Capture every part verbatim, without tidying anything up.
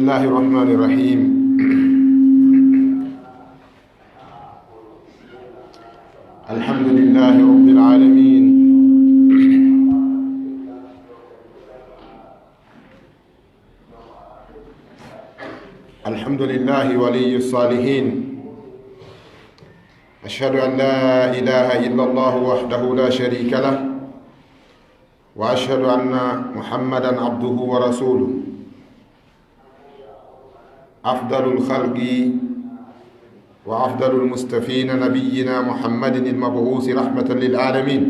الله الرحمن الرحيم. الحمد لله رب العالمين. الحمد لله ولي الصالحين. أشهد أن لا إله إلا الله وحده لا شريك له، وأشهد أن محمدا عبده ورسوله، أفضل الخلق وأفضل المصطفين نبينا محمد المبعوث رحمة للعالمين،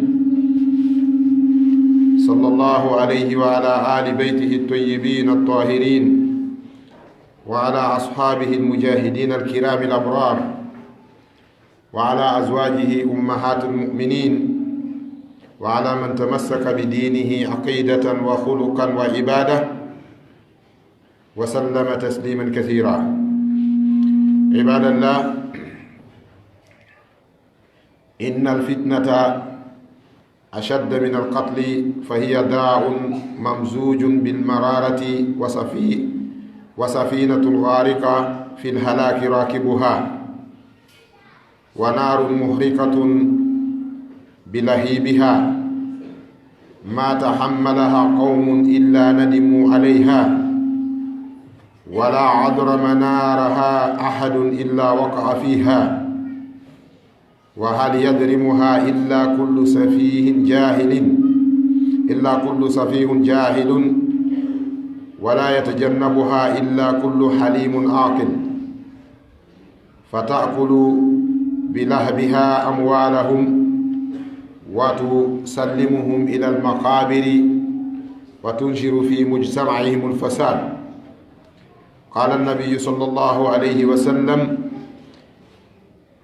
صلى الله عليه وعلى آل بيته الطيبين الطاهرين، وعلى أصحابه المجاهدين الكرام الأبرار، وعلى أزواجه أمهات المؤمنين، وعلى من تمسك بدينه عقيدة وخلقا وعبادة، وسلم تسليما كثيرا. عباد الله، إن الفتنة أشد من القتل، فهي داء ممزوج بالمرارة، وسفي-، وسفينة الغارقة في الهلاك راكبها، ونار محرقة بلهيبها، ما تحملها قوم إلا ندموا عليها، ولا عظم نارها أحد إلا وقع فيها، وهل يضرمها إلا كل سفيه جاهل، إلا كل سفيه جاهل، ولا يتجنبها إلا كل حليم عاقل، فتأكل بلهبها أموالهم وتسلمهم إلى المقابر وتنشر في مجتمعهم الفساد. قال النبي صلى الله عليه وسلم: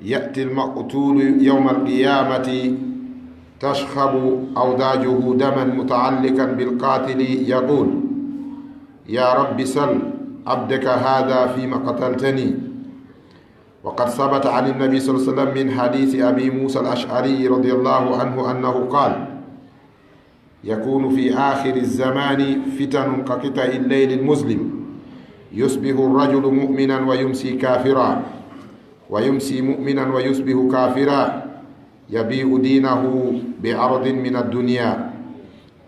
يأتي المقتول يوم القيامة تشخب أوداجه دما متعلقا بالقاتل يقول: يا رب سل عبدك هذا فيم قتلتني. وقد ثبت عن النبي صلى الله عليه وسلم من حديث أبي موسى الأشعري رضي الله عنه أنه قال: يكون في آخر الزمان فتن كقطع الليل المظلم، يصبح الرجل مؤمنا ويمسي كافرا، ويمسي مؤمنا ويصبح كافرا، يبيع دينه بعرض من الدنيا.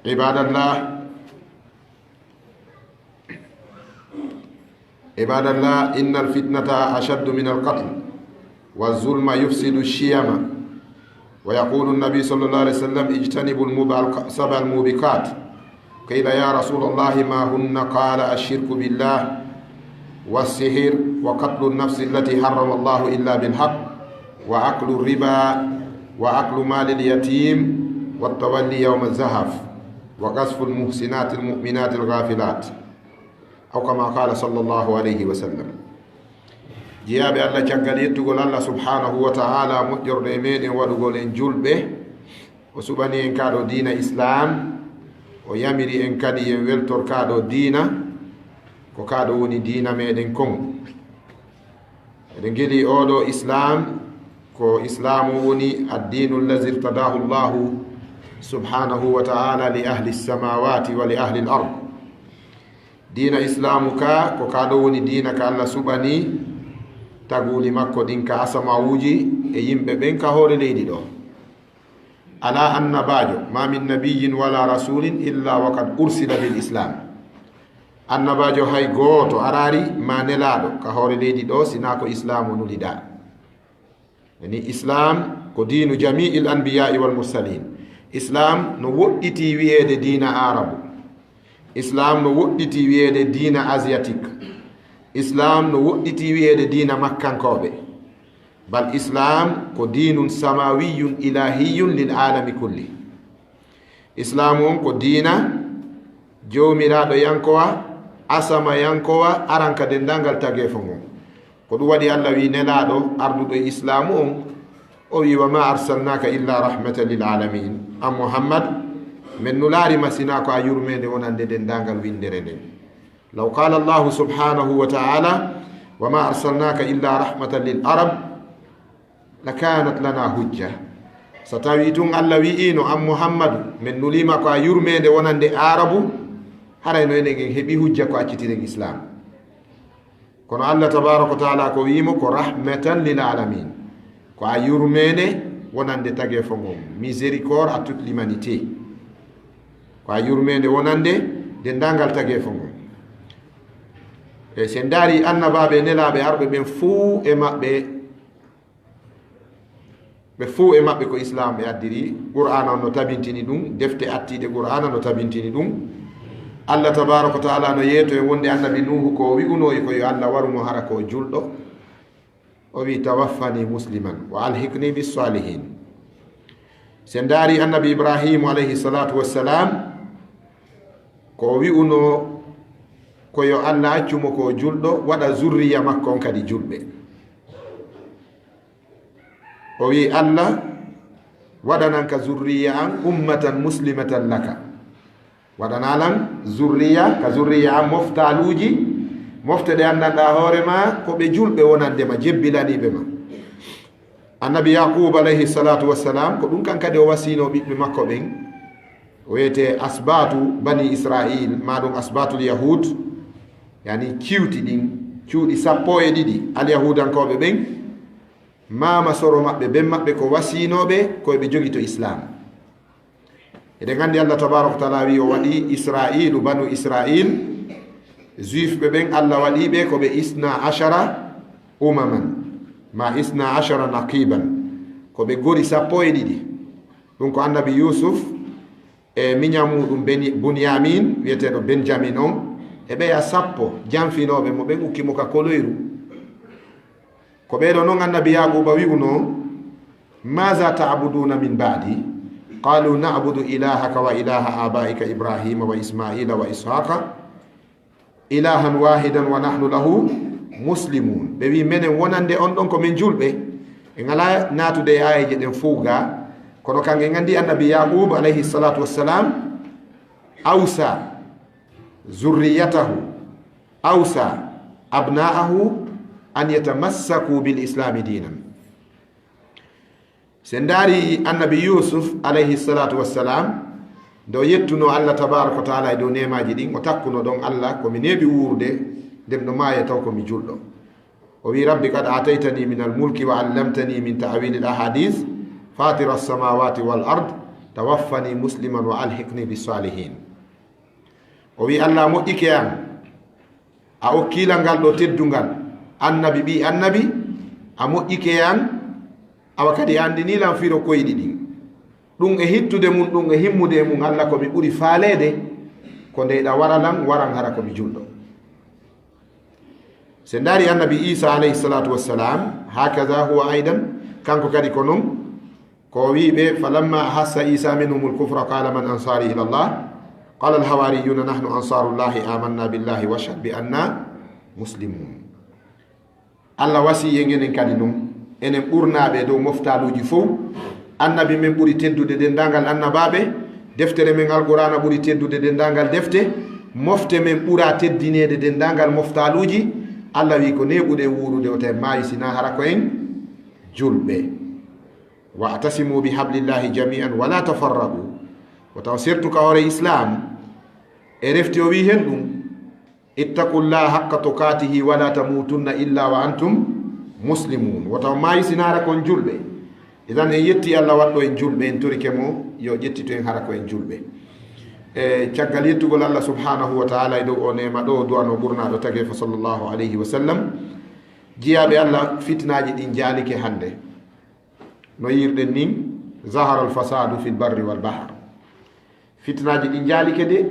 عباد الله، عباد الله، إن الفتنة أشد من القتل، والظلم يفسد الشيم. ويقول النبي صلى الله عليه وسلم: اجتنبوا المبع-، سبع الموبقات. قيل: يا رسول الله، ما هن؟ قال: الشرك بالله، والسحر، وقتل النفس التي حرم الله إلا بالحق، وأكل الربا، وأكل مال اليتيم، والتولي يوم الزحف، وقذف المحصنات المؤمنات الغافلات. Aw kama qala sallallahu alayhi wa sallam. Jeyaaɓe Allah, caggal yettugol Allah subhanahu wa ta'ala moƴƴorɗo e meɗen, waɗugol en julɓe, o suɓani en kaa ɗo diina Islam, o yamiri en kadi en weltor kaa ɗo diina, ko kaa ɗo woni diina meɗen kon. Eɗen ngiɗi oɗo Islam, ko Islamu woni addinu allazi irtadahu Allahu subhanahu wa ta'ala li ahli samawati wa li ahli al-ard. Diina Islamu ka, ko ka ɗo woni diina ka Allah suɓani taguli makko ɗin ka asamawuji e yimɓe ɓen ka hoore leydi ɗo. Ala annabajo, ma min nabiyyin wala rasulin illa wa qad ursila bil Islam. Annabajo hay gooto araari ma nelaaɗo ka hoore leydi ɗo, sinaa ko Islamu nulida. Yani, Islam ko diinu jami'il anbiya'i wal mursalin. Islam no woɗɗiti wi'eede diina Arabu. Islam no woɗɗiti wi'eede diina Asiatique. Islam no woɗɗiti wi'eede diina Makkankooɓe. Bal Islam ko diinun samawiyyun ilahiyyun lil alami kulli. Islaamu on ko diina Joomiraaɗo yankowa, asama yankowa, aran ka denndaangal tageefo ngon. Ko ɗum waɗi Allah wi nelaaɗo arduɗo e Islaamu on, o wi: "Wa ma arsalnaaka illa rahmatan lil alamin." An Muhammad, men nulaari ma sinaa ko a yurmeende wonande denndaangal winndere nden. Law qaala Allahu subhanahu wa ta'ala: "Wa ma arsalnaaka illa rahmatan lil arab," lakanat lana hujja. So tawi tun Allah wi'ino an Muhammadu, men nuliima ko a yurmeende wonande Aarabu, haray no enen en heɓi hujja ko accitiren Islam. Kono Allah tabaraka wa taala ko wiimo ko rahmatan lil alamin, ko a yurmeende wonande tageefo ngon, miséricorde à toute l'humanité. Ko a yurmeende wonande denndaangal tageefo ngon. E sen ndaari annabaaɓe e nelaaɓe arɓe ɓen, fuu e maɓɓe ɓe fuu e maɓɓe ko islam ɓe addiri. Qur'aana on no tabintini ɗum, defte attiiɗe qur'aana no tabintini ɗum. Allah tabaraka wa taala no yeeto e wonde annabi nuuhu ko o wi'unoo e ko yo Allah warumo hara ko julɗo. O wi tawaffani musliman wa alhiqni bis salihin. Sen ndaari annabi ibrahimu alayhi salatu wassalam, ko o wi'unoo ko yo Allah accumo ko julɗo, waɗa zurriya makko on kadi julɓe. O wi Allah, waɗanan ka zurriya an ummatan muslimatan laka. Waɗana lan zurriya, ka zurriya an moftaaluuji, mofte ɗe anndanɗaa hoore ma ko ɓe julɓe wonande ma, jebbilaniiɓe ma. Annabi Yaquub alayhi salatu wassalam, ko ɗum kan kadi o wasiino ɓiɓɓe makko ɓen. O wiyete asbatu bani Israil, ma ɗum asbatul yahud, yani ciwti ɗin, cuuɗi sappo e ɗiɗi alyahudankooɓe ɓen. Maama soro maɓɓe, ben maɓɓe ko wasiinooɓe ko ɓe jogi to islam. Eɗen anndi Allah tabaraka wa taala wi o waɗi Israilu, banu Israil, juif ɓe ɓen, Allah waɗi ɓe ko ɓe isna ashara umaman, ma isna ashara naqiban, ko ɓe gori sappo e ɗiɗi. Ɗum ko annabi Yusuf e miña muɗum Beni-, Bunyamin, wiyeteeɗo Benjamin on, e ɓeya sappo janfinooɓe mo ɓen, ukki mo ka koloyru. Ko ɓee ɗoo non annabi Yaaquuba wi'unoo, maza ta'buduna min ba'di? Qalu na'budu ilahaka wa ilaha abaika Ibrahima wa Ismaila wa Ishaqa ilahan wahidan wa nahnu lahu muslimun. Ɓe wi menen wonande on ɗon ko min julɓe. En alaa naatude e aayeeje ɗen fow gaa, kono kan en anndi annabi Yaaquuba alayhi salatu wassalam awsa zurriyatahu, awsa abna'ahu an yatamassaku bil islami dinan. Sen ndaari annabi Yusuf alayhi salatu wassalam, nde o yettuno Allah tabaraka wa taala e dow neemaaji ɗin, o takkuno ɗon Allah, ko mi neeɓi wuurude, nden ɗo maaya taw ko mi julɗo. O wi, rabbi qad ataytani min al mulki wa allamtani min ta'wili al ahadith, fatira as samawati wal ard, tawaffani musliman wa alhiqni bis salihin. O wi, Allah moƴƴike an, a okkii lan ngal ɗoo teddungal, annabi ɓii annabi, a moƴƴike an, awa kadi a anndinii lan firo koyɗi ɗin. Ɗum e hittude mum, ɗum e himmude e mum, Allah ko mi ɓuri faaleede, ko nde ɗa wara lan, waran hara ko mi julɗo. Sen ndaari annabi Isa alayhi salatu wassalam, hakaza huwa aidan, kanko kadi ko non. Ko o wi'i ɓe, falamma ahassa Isa minhumul kufra qala man ansari ila Allah? Qala al hawariyuna nahnu ansarullahi amanna billahi washhad bi anna muslimun. Allah wasiyii en enen kadi non, enen ɓurnaaɓe e dow moftaaluuji fow. Annabi men ɓuri teddude denndaangal annabaaɓe, deftere men Alqur'aana ɓuri teddude denndaangal defte, mofte men ɓura teddineede denndaangal moftaaluuji. Allah wi'i ko neeɓuɗen wuurude o tawi maayi si naa hara ko en julɓe. Wa'tasimu bi hablillahi jami'an wala tafarraqu. Wota on sertu ka hoore Islam. E refti o wi'i hen ɗum, ittaqullaha haqqa tuqatihi wala tamutunna illa wa antum muslimun. Wota on maayi si naa hara ko on julɓe. Idan en yetti Allah waɗɗo en julɓe, en torike mo yo ƴettito en hara ko en julɓe. E caggal yettugol Allah subhanahu wa ta'ala e dow o neema ɗo, o du'ano ɓurnaaɗo tageefo sallallahu alayhi wa sallam. Jiyaaɓe Allah, fitinaaji ɗin jaalike hannde. No yi'irɗen nin, zahara al fasadu fil barri wal bahr. Fitinaaji ɗin jaalike de,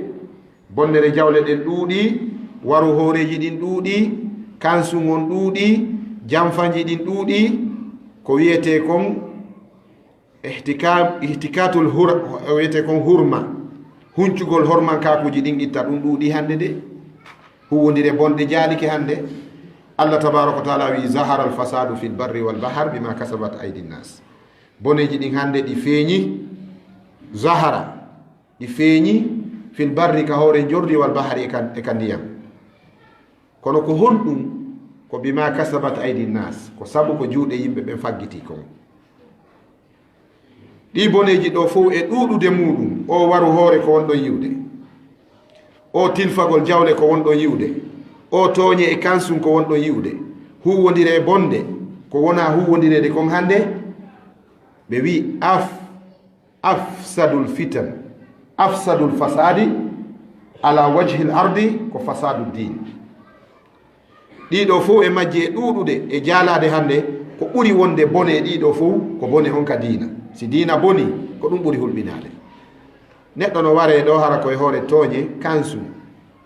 bonnere jawle ɗen ɗuuɗi, waru hooreeji ɗin ɗuuɗi, kansun on ɗuuɗi, janfanji ɗin ɗuuɗi, ko wi'etee kon ihtika-, ihtikatul hur-, wi'etee kon hurma, huncugol hormankaakuuji ɗin itta, ɗum ɗuuɗi hannde de. Huwwondire bonɗe jaalike hannde. Allah tabaraka wa taala wi, zahara al fasadu fil barri wal bahr bima kasabat aidi nnas. Boneeji ɗin hannde ɗi feeñi, zahara, ɗi feeñi, fil barri, ka hoore njordi, wal bahri, e ka, e ka ndiyam. Kono ko honɗum? Ko bima kasabat aidi nnas, ko sabu ko juuɗe yimɓe ɓen faggiti kon. Ɗii boneeji ɗoo fow e ɗuuɗude muuɗum, o waru hoore ko wonɗon yi'ude, o tilfagol jawle ko wonɗon yi'ude, O tooñe e kansun ko wonɗon yi'ude, huuwondire e bonde ko wonaa huuwondireede kon hannde. Ɓe wi'i, af afsadul fitan, afsadul fasadi ala wajhil ardi ko fasadu din. Ɗiɗo fof e majji e ɗuuɗude e jaalaade hannde, ko ɓuri wonde bone e ɗiɗo fof ko bone on ka diina. Si diina boni, ko ɗum ɓuri hulɓinaade. Neɗɗo no waree ɗo hara koye hoore tooñe, kansu,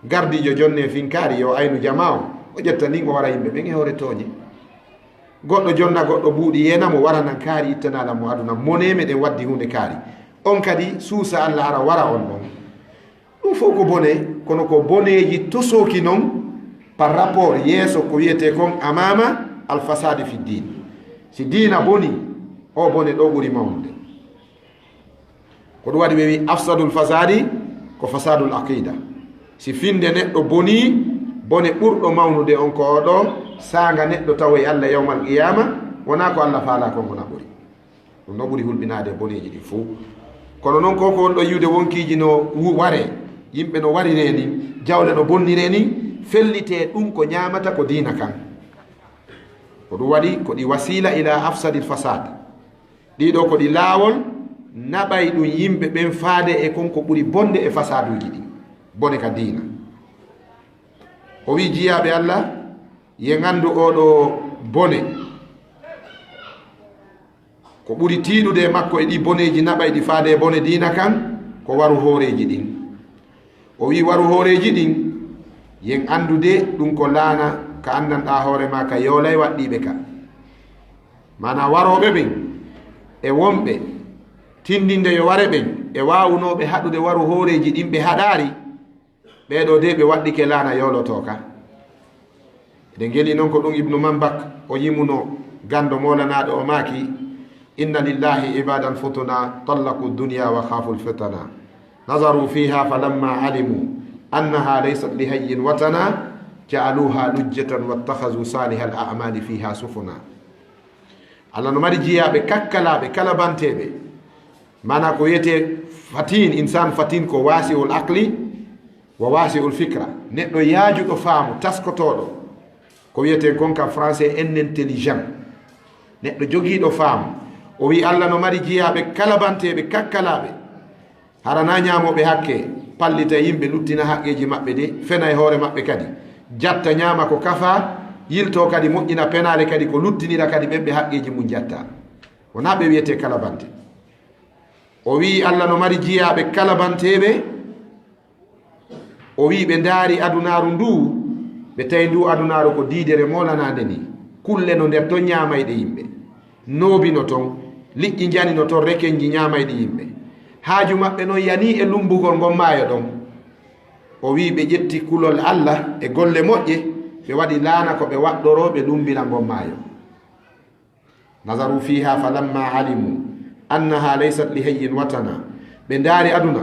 gardiijo jonne finkaari yo aynu jamaa o, o ƴetta ndin o wara yimɓe ɓen e hoore tooñe. Goɗɗo jonna goɗɗo buuɗi yeena mo, wara nan kaari ittanaala mo aduna, monee meɗen waddi huunde kaari. On kadi suusa Alla hara wara on ɗon. Ɗum fof ko bone, kono ko boneeji tosooki non par rapport yeeso ko wiyetee kon amama al fasadi fi din. Si diina boni, o bone ɗo ɓuri mawnude. Ko ɗum waɗi ɓe wi afsadul fasadi ko fasadul aqida. Si finde neɗɗo boni, bone ɓurɗo mawnude on ko oɗo, saanga neɗɗo tawoy Alla yawmal qiyama, wonaa ko Alla faalaa kon wona ɓuri. Ɗum ɗo ɓuri hulɓinaade e boneeji ɗin fof. Kono non ko ko wonɗo yi'ude wonkiiji no wu-, waree, yimɓe no wariree ni, jawle no bonniree ni, fellitee ɗum ko ñaamata ko diina kan. Ko ɗum waɗi ko ɗi wasiila ila afsadil fasad. Ɗiɗo ko ɗi laawol naɓay ɗum yimɓe ɓen faade e kon ko ɓuri bonde e fasaduuji ɗin. Bone ka diina. O wi jiyaaɓe Alla, yen anndu oɗo bone. Ko ɓuri tiiɗude e makko e ɗi boneeji naɓay ɗi faade e bone diina kan, ko waru hooreeji ɗin. O wi waru hooreeji ɗin, yen anndude ɗum ko laana ka anndanɗaa hoore maa ka yoolay waɗɗiiɓe ka. Maanaa warooɓe ɓen e wonɓe tindinde yo ware ɓen e waawunooɓe haɗude waru hooreeji ɗin ɓe haɗaari, ɓee ɗoo de ɓe waɗɗike laana yoolotooka. Eɗen ngeli non ko ɗum Ibnu Manbak o yimuno ganndo moolanaaɗo o maaki, inna lillahi ibadan futuna tallaku dunya wa khafu lfitana. Nazaru fiha falamma alimu annaha laysat li hayyin watana, ja'aluha lujjatan wattakhazu salihal a'mali fiha sufuna. Alla no mari jiyaaɓe kakkalaaɓe kalabanteeɓe. Maanaa ko wiyetee fatin, insan fatin ko wasi'ul aqli wa wasi'ul fikra. Neɗɗo yaajuɗo faamu, taskotooɗo. Ko wiyeten kon ka français un intelligent. Neɗɗo jogiiɗo faamu. O wi Alla no mari jiyaaɓe kalabanteeɓe, kakkalaaɓe. Hara na ñaamooɓe hakke, pallita yimɓe, luttina haqqeeji maɓɓe de, fena e hoore maɓɓe kadi. Jatta ñaama ko kafa, yilto kadi moƴƴina penaale kadi ko luttinira kadi ɓen ɓe haqqeeji mun jatta. Wonaa ɓe wiyetee kalabante. O wi'i Alla no mari jiyaaɓe kalabanteeɓe. O wi'i ɓe ndaari adunaaru ndu, ɓe tawi ndu adunaaru ko diidere moolanaande ni. Kulle no nder ton ñaamayɗe yimɓe. Noobi no ton, liƴƴi njani no ton, rekenji ñaamayɗi yimɓe. Haaju maɓɓe non yanii e lumbugol ngon maayo ɗon. O wi'i ɓe ƴetti kulol Alla e golle moƴƴe, ɓe waɗi laana ko ɓe waɗɗoroo, ɓe lumbira ngon maayo. Nazaru fiha falamma alimu annaha laysat li hayyin watana. Ɓe ndaari aduna,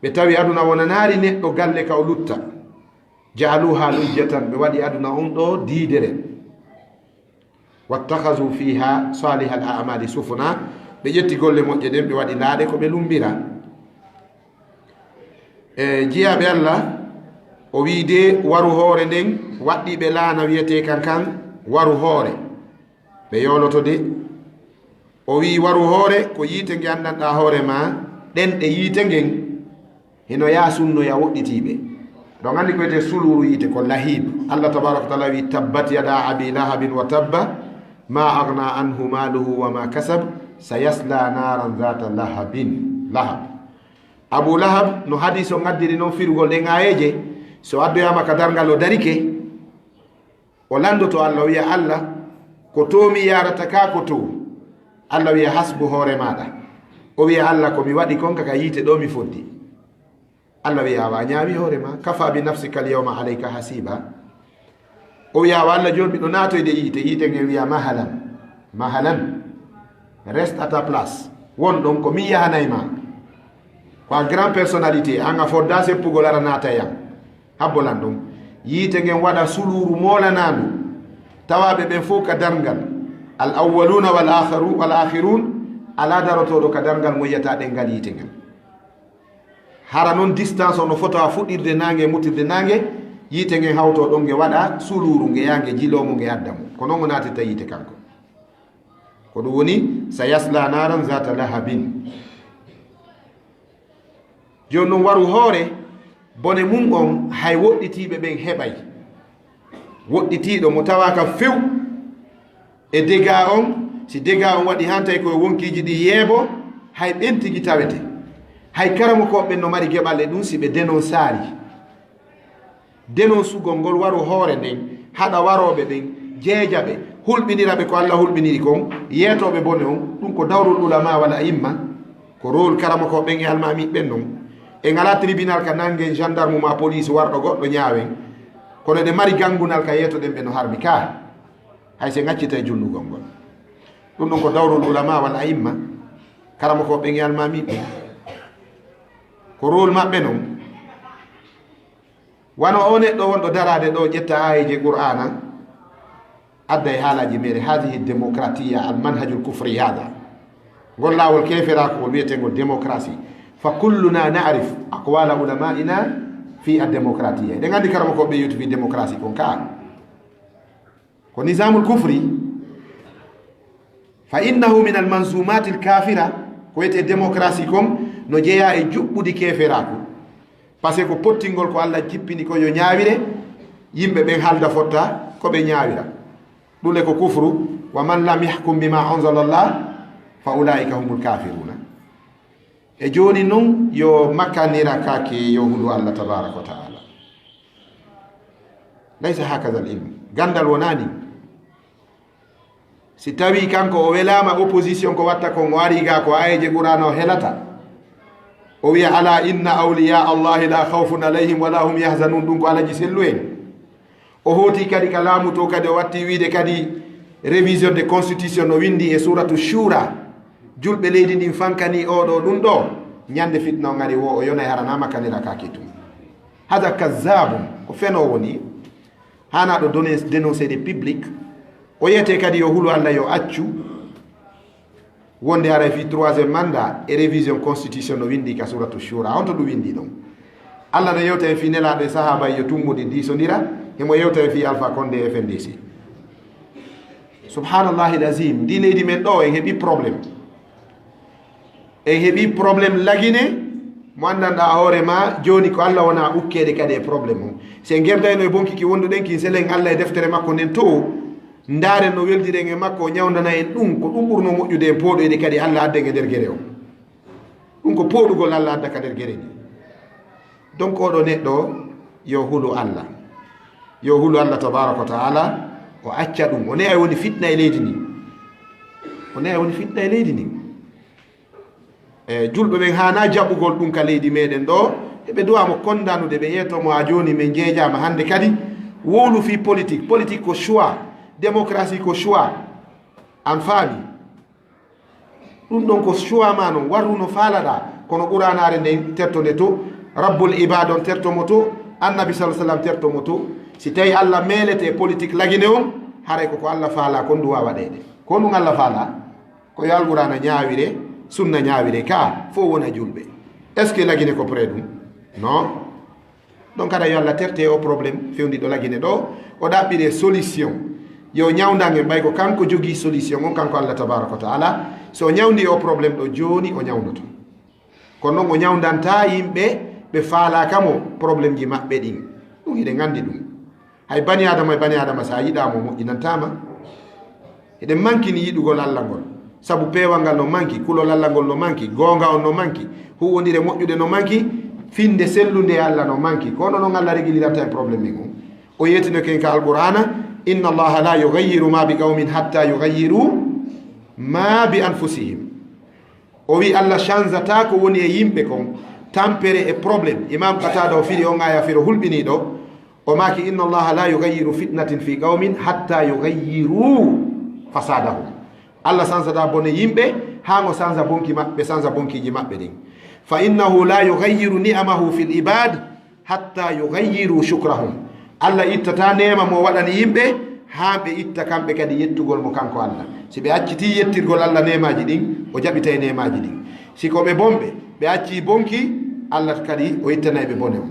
ɓe tawi aduna wonanaari neɗɗo galle ka o lutta. Ja'aluha lujjatan, ɓe waɗi aduna on ɗo diidere. Wattakhazu fiha salihal a'mali sufuna, ɓe ƴetti golle moƴƴe ɗen, ɓe waɗi laaɗe ko ɓe lumbira. E jiyaaɓe Alla, o wi'i de waru hoore nden, waɗɗiiɓe laana wiyetee kan kan waru hoore. Ɓe yooloto de. O wi'i waru hoore ko yiite nge anndanɗaa hoore maa, ɗenɗe yiite ngen hino yaa sunnoya woɗɗitiiɓe. Ɗon anndi ko wiyetee suluuru yiite ko lahiib. Allah tabaaraka wa taala wi'i, "Tabbat yada abi lahabin wa tabba, ma agna anhu maluhu wa ma kasab, sayasla naran zata lahabin." Lahab. Abu Lahab, no hadiis on addiri non firugol ɗen aayeeje, so addoyaama ka darngal o darike, o landoto Allah, o wi'a, "Allah, ko to mi yarata ka ko to?" Allah wi'a, "Hasbu hoore maaɗa." O wi'a, "Allah, ko mi waɗi kon ka, ka yiite ɗo mi foddi." Allah wi'a, "Awa a ñaawi hoore ma, kafa bi nafsika al yawma alayka hasiba." O wi'a, "Awa Allah, jooni miɗo naatoyde yiite." Yiite ngen wi'a, "Mahalan, mahalan, reste à ta place. Won ɗon, ko min yahanay ma. Ko a grand personnalité, an a fodda seppugol ara naata yam." Habbo lan ɗon. Yiite ngen waɗa suluuru moolanaandu. Tawaaɓe ɓen fof ka darngal. Al awwaluna wal akharu-, wal akhirun, alaa darotooɗo ka darngal mo yiyata ɗenngal yiite ngal. Hara non distance o no fota fuɗirde naange e mutirde naange, Yiite ngen hawto ɗon, nge waɗa suluuru, nge yaha nge jiloo mo, nge adda mo. Ko non o naatata yiite kanko. Ko ɗum woni, "Sayasla naran zata lahabin." Jooni non waru hoore, bone mum on hay woɗɗitiiɓe ɓen heɓay. Woɗɗitiiɗo mo tawaaka few e dega on, si dega on waɗi hantay koye wonkiiji ɗi yeebo, hay ɓen tigi tawete. Hay karamokooɓe ɓen no mari geɓal e ɗum si ɓe denonsaali. Denonsugol ngol waru hoore nden, haɗa warooɓe ɓen, jeeja ɓe, hulɓinira ɓe ko Alla hulɓiniri kon, yeetooɓe bone on, ɗum ko dawrul ulama wal a'imma, ko rôle karamokooɓe ɓen e almaami ɓen non. En alaa tribunal ka nanngen gendarme ma police warɗo goɗɗo ñaawen, kono eɗen mari ganngunal ka yeetoɗen ɓe no harmi ka, hay si en accitay junnugol ngol. Ɗum ɗon ko dawrul ulama wal a'imma, karamokooɓe ɓen e almaami ɓen. Ko rôle maɓɓe non. Wano o neɗɗo wonɗo daraade ɗo ƴetta aayeeje Qur'aana, adda e haalaaji meere, "Hadihi demokratiya al manhajul kufri hada." Ngol laawol keeferaaku ngol wi'etengol demokrasi. Fa kulluna na'rif aqwala ulama'ina fi ad-demokratiya. Eɗen anndi karamokooɓe ɓe yewti fi demokrasi kon ka. Ko nizaamul kufri, fa innahu min al manzumatil kafira, ko wiyetee demokrasi kon no jeyaa e juɓɓudi keeferaaku. Parce que ko pottingol ko Alla jippini ko yo ñaawire, yimɓe ɓen halda fotta ko ɓe ñaawira. Ɗum le ko kufru, "Wa man lam yahkum bima anzala Allah, fa ulaika humul kafiruna." E jooni non, yo makkanira kake, yo hulu Alla tabaraka wa taala. Laysa hakaza al ilm. Gandal wonani. Si tawi kanko o welama opposition ko watta kon, o ari ga ko ayeje Qur'ana o helata. O wiya, "Ala inna awliya Allahi la khawfun alayhim wa la hum yahzanun." Ɗum ko alaji sellu en. O hooti kadi ka laamu to kadi o watti wiide kadi révision de constitution no windi e suratu Shura. Julɓe leydi ndin fankani oɗo ɗum ɗo. Ñande fitna o ngari wo o yonay harana makkanira ka kitum. Hada kazzabun, ko feno woni. Hana ɗo dénon-, dénoncer de public. O yiyete kadi yo hulu Alla yo accu. Wonde haray fi troisième mandat e révision constitution no windi ka suratu Shura. Honto ɗum windi ɗon? Alla no yewta en fi nelaaɗo e sahaaba yo tummude diisondira. Himo yewta en fi Alpha Condé F N D C. Subhanallahi lazim. Ndi leydi men ɗo en heɓi problème. En heɓi problème lagine mo anndanɗa hoore ma jooni ko Alla wona ukkeede kadi e problème o. Si en gerdayno e bonki ki wonduɗen kin selen Alla e deftere makko nden to. Ndaaren no weldiren e makko, o ñawndana en ɗum. Ko ɗum ɓurno moƴƴude en pooɗoyde kadi Alla adden e nder gere o. Ɗum ko pooɗugol Alla adda ka nder gere ndi. Donc oɗo neɗɗo yo hulu Alla. Yo hulu Alla tabaraka wa taala, o acca ɗum. O ne'ay woni fitna e leydi ndi. O ne'ay woni fitna e leydi ndi. E julɓe ɓen haana jaɓugol ɗum ka leydi meɗen ɗo. Eɓe duwa mo kondanude, ɓe yeeto mo a jooni men jeejama hannde kadi. Wowlu fii politique. Politique ko choix. Démocratie ko choix. An faami? Ɗum ɗon ko choix ma non, warru no faalaɗa. Kono Qur'anaare nden terto nde to, Rabbul Ibad on terto mo to, Annabi sallallahu alaihi wasallam terto mo to. Si tawi Alla meelete politique lagine on, haray ko ko Alla faala kon ɗum wawa waɗeede. Ko ɗum Alla faala? Ko yo Alqur'aana ñaawire, sunna ñaawire ka, fof wona julɓe. Est-ce que lagine ko prêt ɗum? Non. Donc, haray yo Alla terte o problème fewndi ɗo lagine ɗo, o ɗaɓɓire solution. Yo ñawndange mbay ko kanko jogii solution on, kanko Alla tabaraka wa taala. So o ñawndi o problème ɗo jooni, o ñawnoto. Kono non o ñawndanta yimɓe ɓe faalaaka mo problème ji maɓɓe ɗin. Ɗum hiɗen anndi ɗum. Hay bani Adama e bani Adama, so a yiɗaa mo, moƴƴinantaa ma. Eɗen mankini yiɗugol Alla ngol. Sabu peewal ngal no manki, kulol Alla ngol no manki, goonga on no manki, huuwondire moƴƴude no manki, finde sellunde e Alla no manki. Ko hono non Alla regiliranta en problème men on. O yeetinoke en ka Alqur'aana, "Inna Allaha la yughayyiru ma bi qawmin hatta yughayyiru ma bi anfusihim." O wi Alla chanzata ko woni e yimɓe kon, tampere e problème. Imam Qatada o firi on aya firo hulɓiniɗo. O maaki, "Inna Allaha la yughayyiru fitnatin fi qawmin hatta yughayyiru fasadahum." Alla sansata bone yimɓe, haa ngo sansa bonki maɓɓe, sansa bonkiiji maɓɓe ɗin. "Fa innahu la yughayyiru ni'amahu fil ibad hatta yughayyiru shukrahum." Alla ittata neema mo waɗani yimɓe, haa ɓe itta kamɓe kadi yettugol mo kanko Alla. Si ɓe acciti yettirgol Alla neemaaji ɗin, o jaɓitay neemaaji ɗin. Si ko ɓe bonɓe, ɓe acci bonki, Alla kadi o ittanay ɓe bone mum.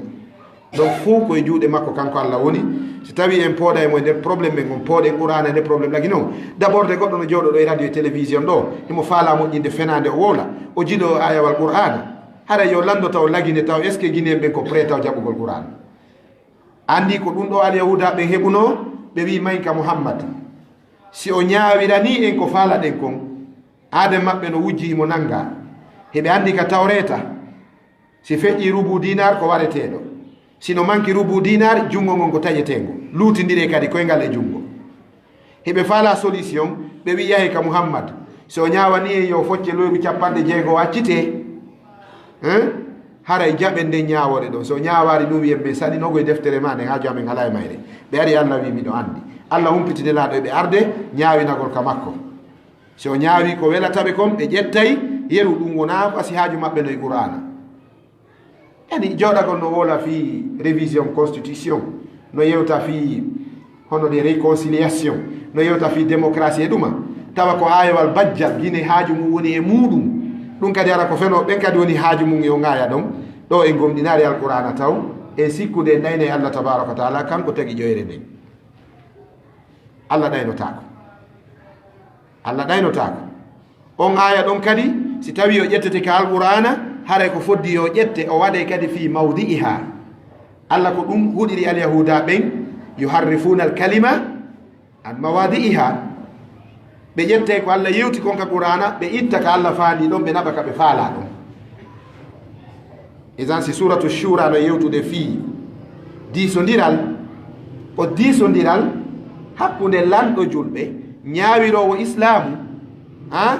Donc fof ko e juuɗe makko kanko Allah woni. Si tawi en pooɗay mo e nder problème men on, pooɗen Qur'aana e nder problème lagi non. D'abord de goɗɗo no jooɗo ɗo e radio e télévision ɗo, himo faala moƴƴinde fenaande o wowla, o jiɗo ayawal Qur'aana. Hara yo lanndo taw lagine taw est-ce que Guinéen ɓen ko prêt taw jaɓugol Qur'aana? Anndi ko ɗum ɗo Alyahuuda ɓen heɓunoo, ɓe wi'i mayn ka Muhammad. Si o ñaawiranii en ko faalaɗen kon, aaden maɓɓe no wujji himo nanngaa. Hiɓe anndi ka Tawreeta, si feƴƴii rubu dinar ko wareteeɗo. Si no manki rubu dinar, junngo ngon ko taƴeteengo. Luutindiree kadi koyngal e junngo. Hiɓe faalaa solution, ɓe wi'i yahe ka Muhammad. Si o ñaawanii en yo focce loyru cappanɗe jeego accitee. Hein? Haray jaɓen nden ñaawoore ɗon. Si o ñaawaali ɗum wi'en men saɗinoo ko e deftere maa nden, haaju amen alaa e mayre. Ɓe ari Allah wi'i miɗo anndi. Allah humpiti Nelaaɗo e ɓe arde ñaawinagol ka makko. Si o ñaawi ko welata ɓe kon, ɓe ƴettay yeru ɗum wonaa ko asi haaju maɓɓe no e Qur'aana. Yani jooɗagol no wowla fii révision constitution, no yewta fii hono de réconciliation, no yewta fii démocratie e ɗuma. Tawa ko ayewal bajjal, Gine haaju mum woni e muuɗum. Ɗum kadi hara ko fenooɓe ɓen kadi woni haaju mum e o ŋaaya ɗon. Ɗo en gomɗinaali Alqur'aana taw, en sikkude en ɗaynay Allah tabaaraka wa taala, kanko tagi ƴoyre nden. Allah ɗaynotaako. Allah ɗaynotaako. On aaya ɗon kadi, si tawi o ƴettete ka Alqur'aana, haray ko foddi yo ƴette, o waɗay kadi fii mawdi'iha. Allah ko ɗum huɗiri Alyahuuda ɓen, yuharrifuuna alkalima an mawadi'iha. Ɓe ƴettay ko Allah yewti kon ka Qur'aana, ɓe itta ka Allah faali ɗon, ɓe naɓa ka ɓe faalaa ɗon. Idan si Suuratu Shuura no yewtude fii diisondiral, ko diisondiral hakkunde lanɗo julɓe, ñaawiroowo Islaamu, ha,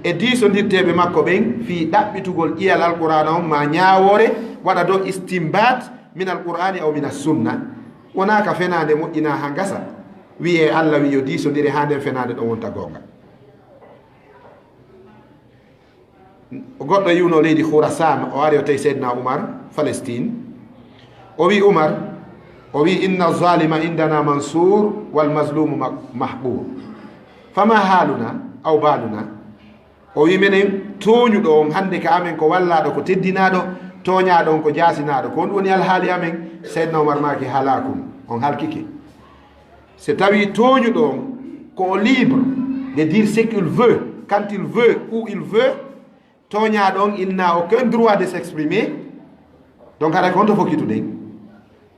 e diisondirteeɓe makko ɓen fii ɗaɓɓitugol ƴiyal Alqur'aana on maa ñaawoore, waɗa ɗon istinbaat min Alqur'aani aw min Assunna. Wonaa ka fenaande moƴƴinaa haa ngasa, wi'ee Allah wi'i yo diisondire haa nden fenaande ɗon wonta goonga. Goɗɗo yi'unoo leydi Khurasan, o ari o tawi Seydina Umar Palestine. O wi'i Umar, o wi'i, "Inna zalima indana mansur wal mazlumu ma-, mahqur. Fama haluna aw baluna?" O wi'i, "Menen tooñuɗo on hannde ka amen ko wallaaɗo, ko teddinaaɗo, tooñaaɗo on ko jaasinaaɗo. Ko honɗum woni alhaali amen?" Seydina Umar maaki, "Halakun, on halkike." So tawi tooñuɗo on ko o libre de dire ce qu'il veut, quand il veut, où il veut, tooñaaɗo on, il n'a aucun droit de s'exprimer. Donc, haray ko honto fokkituɗen?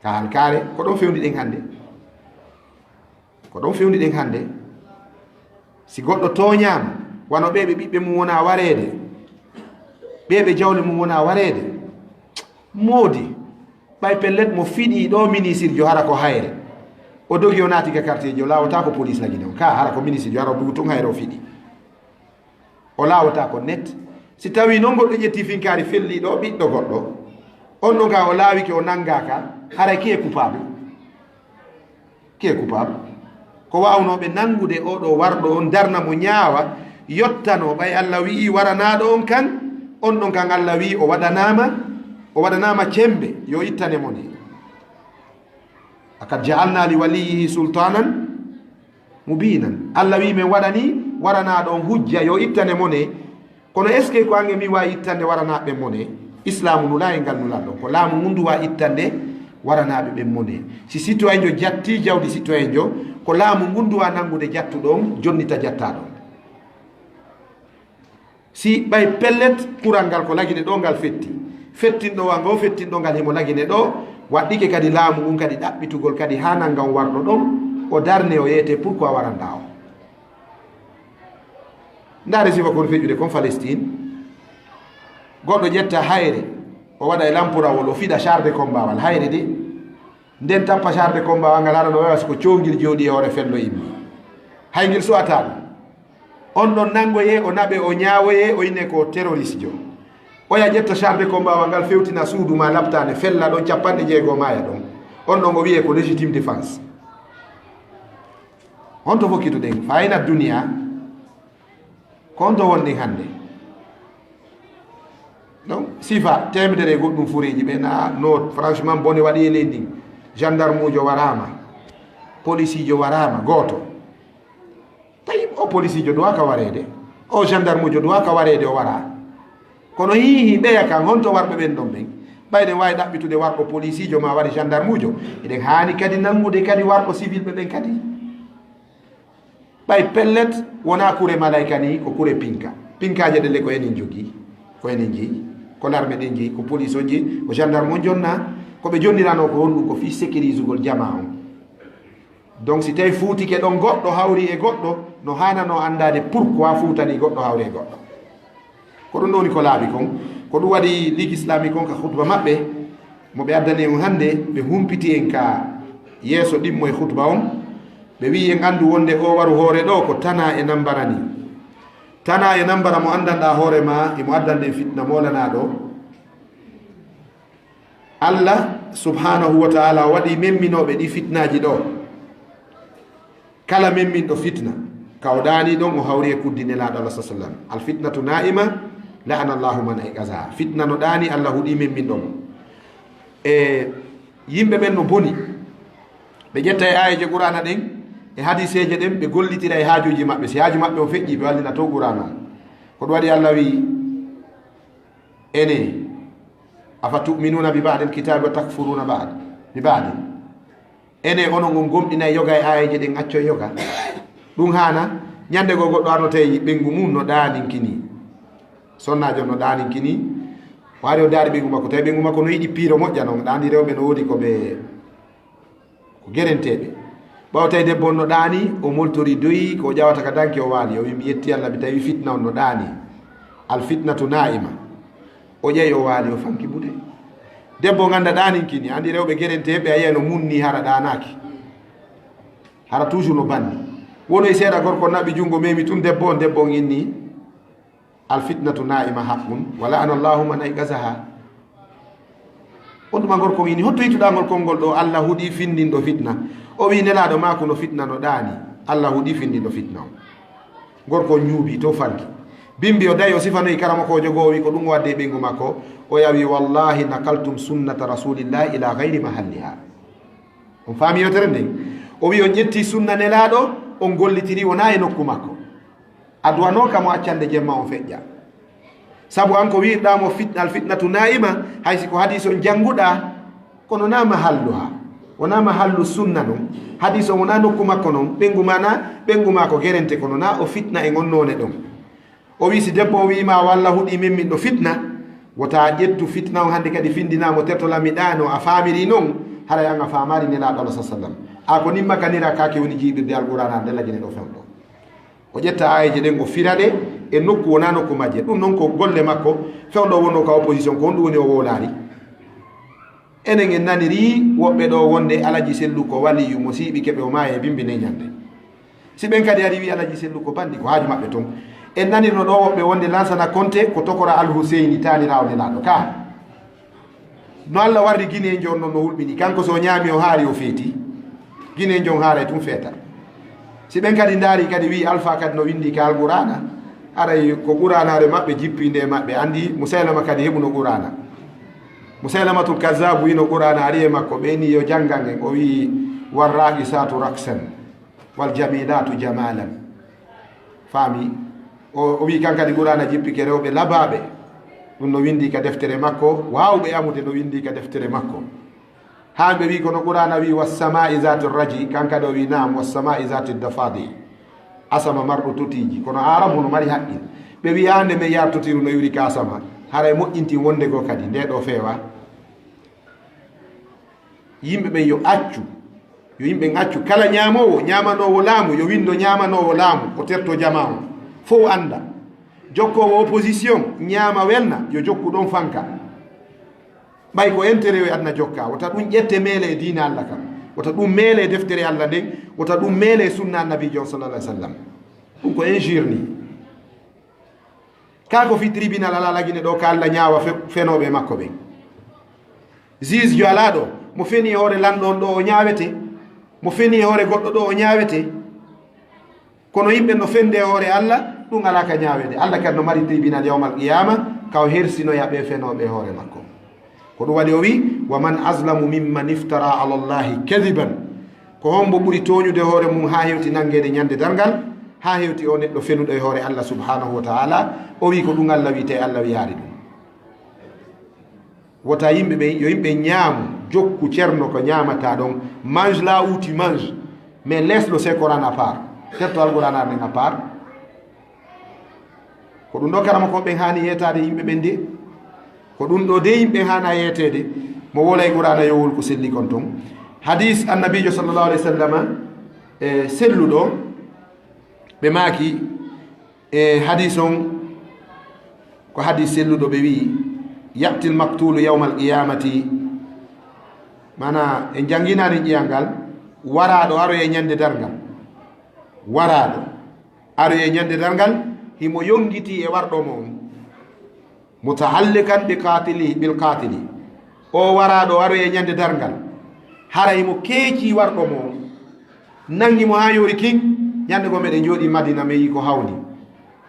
Ka halkaare, ko ɗon fewndi ɗen hannde. Ko ɗon fewndi ɗen hannde. Si goɗɗo tooñaama, wano ɓee ɓe ɓiɓɓe mum wona wareede, ɓee ɓe jawle mum wona wareede, moodi, ɓay pellet mo fiɗii ɗo ministirjo hara ko hayre. O dogi o naati ka quartier ji, o laawataa ko police lagine on. Ka hara ko ministirjo hara o bugu tun hayre o fiɗi. O laawataa ko net. Si tawii non goɗɗo ƴetti finkaari felli ɗo ɓiɗɗo goɗɗo, on ɗon ka o laawike o nanngaaka, haray qui est coupable? Qui est coupable? Ko waawnooɓe nanngude oo ɗoo warɗo on, darna mo ñaawa, yottanoo, ɓay Allah wi'ii waranaaɗo on kan, on ɗon kan Allah wi'ii o waɗanaama, o waɗanaama cemmbe, yo ittane mo nde. Akad ja'alna li waliyyihi sultanan mubinan. Allah wi'i men waɗanii waranaaɗo on hujja, yo ittane mo nde. Kono est-ce que ko ange mi waawi ittande waranaaɓe ɓen mo nde? Islaamu nulaay e ngal nulal ɗon. Ko laamu ngun ndu waawi ittande waranaaɓe ɓen mo nde. Si citoyenjo jattii jawdi citoyenjo, ko laamu ngun ndu waawi nanngude jattuɗo on, jonnita jattaaɗo on. Si ɓay pellet kural ngal ko lagine ɗo ngal fetti, fettinɗo wa ngo fettinɗo ngal himo lagine ɗo, waɗɗike kadi laamu ngun kadi ɗaɓɓitugol kadi haa nanngan warɗo ɗon, o darne o yeete pourquoi waranɗaa o. Ndaare sifa kon feƴƴude kon Palestine. Goɗɗo ƴetta hayre, o waɗa e lampurawol, o fiɗa char de combat wal hayre de. Nden tappa char de combat wal ngal, hara no wayi so ko cowngir jooɗi e hoore fello immi. Hay ngel su'ataa ɗum. On ɗon nanngoyee, o naɓe, o ñaawoyee, o innee ko terroriste jo. Oya ƴetta char de combat wal ngal fewtina suudu ma laptaane, fella ɗon cappanɗe jeego maaya ɗon. On ɗon o wiyee ko légitime défense. Honto fokkituɗen? Fa ayna duniya? Ko honto wonɗen hannde? Donc, sifa teemedere e goɗɗum fureeji ɓe na no franchement bone waɗi e leydi ndin. Gendarmuujo waraama, polisiijo waraama, gooto. Tawi o polisiijo duwaaka wareede, o gendarmuujo duwaaka wareede o waraa. Kono hiihi ɓeya kan, honto warɓe ɓen ɗon ɓen? Ɓay eɗen waawi ɗaɓɓitude warɗo polisiijo maa wari gendarmuujo, eɗen haani kadi nanngude kadi warɗo sivilɓe ɓen kadi. Ɓay pellet, wonaa kure malayka ni, ko kure pinka. Pinkaaje ɗen le ko enen jogii, ko enen jeyi, ko larme ɗen jeyi, ko police on jeyi, ko gendarme on jonnaa. Ko ɓe jonniranoo ko honɗum? Ko fii sécurisugol jamaa on. Donc, si tawi fuutike ɗon goɗɗo hawri e goɗɗo, no haananoo anndaade pourquoi fuutanii goɗɗo hawri e goɗɗo. Ko ɗum ɗo woni ko laaɓi kon. Ko ɗum waɗi Ligue Islamique on ka khutba maɓɓe, mo ɓe addani en hannde, ɓe humpiti en ka yeeso ɗimmo e khutba on. Ɓe wi'i en anndu wonde o waru hoore ɗo ko tana e nambara ni. Tana e nambara mo anndanɗaa hoore ma, emo addande en fitna moolanaaɗo. Allah subhanahu wa ta'ala waɗi memminooɓe ɗi fitnaaji ɗo. Kala memminɗo fitna, ka o ɗaani ɗon, o hawri e kuddi Nelaaɗo Allah sallallahu alaihi wasallam. Al fitnatu na'ima, la'ana Allahu man ayqazaha. Fitna no ɗaani, Allah huɗi memminɗo mo. E yimɓe ɓen no boni. Ɓe ƴetta e aayeeje Qur'aana ɗen, e hadiiseeje ɗen, ɓe gollitira e haajuuji maɓɓe. Si haaju maɓɓe on feƴƴi, ɓe wallina to Qur'aana on. Ko ɗum waɗi Allah wi'i, ene, afa tu'minuna bi ba'dil kitabi wa takfuruna ba'd, bi ba'din. Ene, onon on gomɗinay yoga e aayeeje ɗen, accoy yoga? Ɗum haana? Ñande goo goɗɗo arnotay ɓeyngu mum no ɗaaninkini. Sonnaajo no ɗaaninkini. O ari o daari ɓeyngu makko, tawi ɓeyngu makko no yiɗi piiro moƴƴa non. Ɗa anndi rewɓe no woodi ko ɓe, ko gerenteeɓe. Ɓawo tawi debbo on no ɗaani, o moltori doyi, ko o ƴawata ka danki o waali. O wi, "Mi yetti Allah, mi tawi fitna on no ɗaani. Al fitnatu na'ima." O ƴeewi o waali, o fanki buɗe. Debbo on annda ɗaaninkini, anndi rewɓe gerenteeɓe a yi'ay no munni hara ɗaanaaki. Hara toujours no banni. Wonoy seeɗa gorko naɓi junngo memi tun debbo on, debbo on inni, "Al fitnatu na'ima haqqun, wa la'ana Allahu man ayqazaha." On tuma gorko on inni, "Hotto yittuɗaa ngol konngol ɗo, Allah huɗi findinɗo fitna?" O wi, "Nelaaɗo maaku no fitna no ɗaani, Allah huɗi findinɗo fitna on." Gorko on ñuubi to fanki. Bimbi o dayi o sifanoyi karamokoojo goo, o wi, "Ko ɗum o wadde e ɓeyngu makko?" O yawi, "Wallahi nakaltum sunnata rasulillahi ila gayri mahalliha." On faami yewtere nden? O wi, "On ƴetti sunna Nelaaɗo, on gollitiri, wonaa e nokku makko." A duwanooka mo accande jemma on feƴƴa. Sabu an ko wi'irɗaa mo fitna, al fitnatu na'ima, hay si ko hadiis on jannguɗaa, kono naa mahalluha. Wonaa mahallu sunna non. Hadiis on wonaa nokku makko non. Ɓeyngu maa na, ɓeyngu maa ko gerente, kono naa o fitna e ngon noone ɗon. O wi, si debbo on wi'i ma, "Walla huɗi min, min ɗo fitna," wota ƴettu fitna on hannde kadi findinaa mo tertola mi ɗaano, a faamiri non, haray an a faamaali Nelaaɗo Allah sallallahu alaihi wasallam. A ko nimmakanira kaake woni jiiɓirde Alqur'aana nde lagine ɗo fewndo. O ƴetta aayeeje ɗen, o fira ɗe e nokku wonaa nokku majje. Ɗum non ko golle makko, fewndo wonno ka opposition, ko honɗum woni o wowlaari? Enen en naniri woɓɓe ɗo wonde Alaji Sellu ko waliyu mo siiɓi keɓe o maaya e bimbi nde ñande. Si ɓen kadi ari wi Alaji Sellu ko bandi, ko haaju maɓɓe ton. En nanirno ɗo woɓɓe wonde Lansana Konte ko tokora Al Huseyni taaniraawo Nelaaɗo ka. No Allah warri Gineenjo on non no hulɓini. Kanko so o ñaami o haari o feeti. Gineenjo on haaray tun feeta. Si ɓen kadi ndaari kadi wi Alfa kadi no windi ka Alqur'aana. Haray ko Qur'aanaare maɓɓe jippiinde e maɓɓe. Anndi Musaylama kadi heɓuno Qur'aana. Musaylamatul Kazzaabu wino Qur'aana ari e makko, ɓe ni yo janngan en. O wi, "Warraaqisaatu raqsan, wal jamiilaatu jamaalan." Faami? O, o wi kan kadi Qur'aana jippike rewɓe labaaɓe. Ɗum no windi ka deftere makko. Waawɓe amude no windi ka deftere makko. Haa ɓe wi kono Qur'aana wi, "Wassamaa'i zaati raji." Kan kadi o wi, "Naam, wassamaa'i zaati dafadi." Asama marɗo totiiji, kono Aarabu no mari haqqil. Ɓe wiyaande men yartotiru no iwri ka asama. Haray moƴƴintin wonde goo kadi, nde ɗo feewa. Yimɓe ɓen yo accu, yo yimɓe accu. Kala ñaamoowo, ñaamanoowo laamu, yo winndo ñaamanoowo laamu, o terto jamaa on. Fow annda. Jokkoowo opposition, ñaama welna, yo jokku ɗon fanka. Ɓay ko intérêt o e aduna jokka, wota ɗum ƴette meele e diina Allah kan. Wota ɗum meele e deftere Allah nden, wota ɗum meele e sunna Annabiijo on sallallahu alaihi wasallam. Ɗum ko injure ni. Kaa ko fii tribunal alaa lagine ɗo ka Allah ñaawa fe-, fenooɓe makko ɓen. Juge jo alaa ɗo, mo feni e hoore lanɗo on ɗo o ñaawete, mo feni e hoore goɗɗo ɗo o ñaawete. Kono yimɓe no fende e hoore Allah, ɗum alaa ka ñaawede. Allah kadi no mari tribunal yawmal qiyama, ka o hersinoya ɓe fenooɓe e hoore makko. Ko ɗum waɗi o wi, "Wa man azlamu mimman iftara ala Allahi kadiban." Ko hombo ɓuri tooñude hoore mum haa hewti nangede ñande darngal, haa hewti o neɗɗo fenuɗo e hoore Allah subhanahu wa ta'ala? O wi ko ɗum Allah wi, te Allah wiyaari ɗum. Wota yimɓe ɓe, yo yimɓe ñaamu, jokku ceerno ko ñaamata ɗon. Mange là où tu manges, mais laisse le Saint Coran à part. Ƴetto Alqur'aanaare nden à part. Ko ɗum ɗo karamokooɓe ɓen haani yeetaade yimɓe ɓen de. Ko ɗum ɗo de yimɓe haana yeeteede. Mo wolay Qur'aana yo wol ko selli kon ton. Hadis Annabiijo sallallahu alayhi wa sallam, e selluɗo, ɓe maaki, e hadis on, ko hadis selluɗo, ɓe wi'i, "Ya'til maqtulu yawmal qiyamati." Maana, en jannginaani ƴiyangal, waraaɗo aroye ñande darngal. Waraaɗo aroye ñande darngal, himo yonngiti e warɗo mo on. Muta'alliqan bi qatili, bil qatili. O waraaɗo aroye ñande darngal, hara himo keeci warɗo mo on. Nanngi mo haa yoori kin. Ñande goo meɗen jooɗii Madina, mi yi'i ko hawni.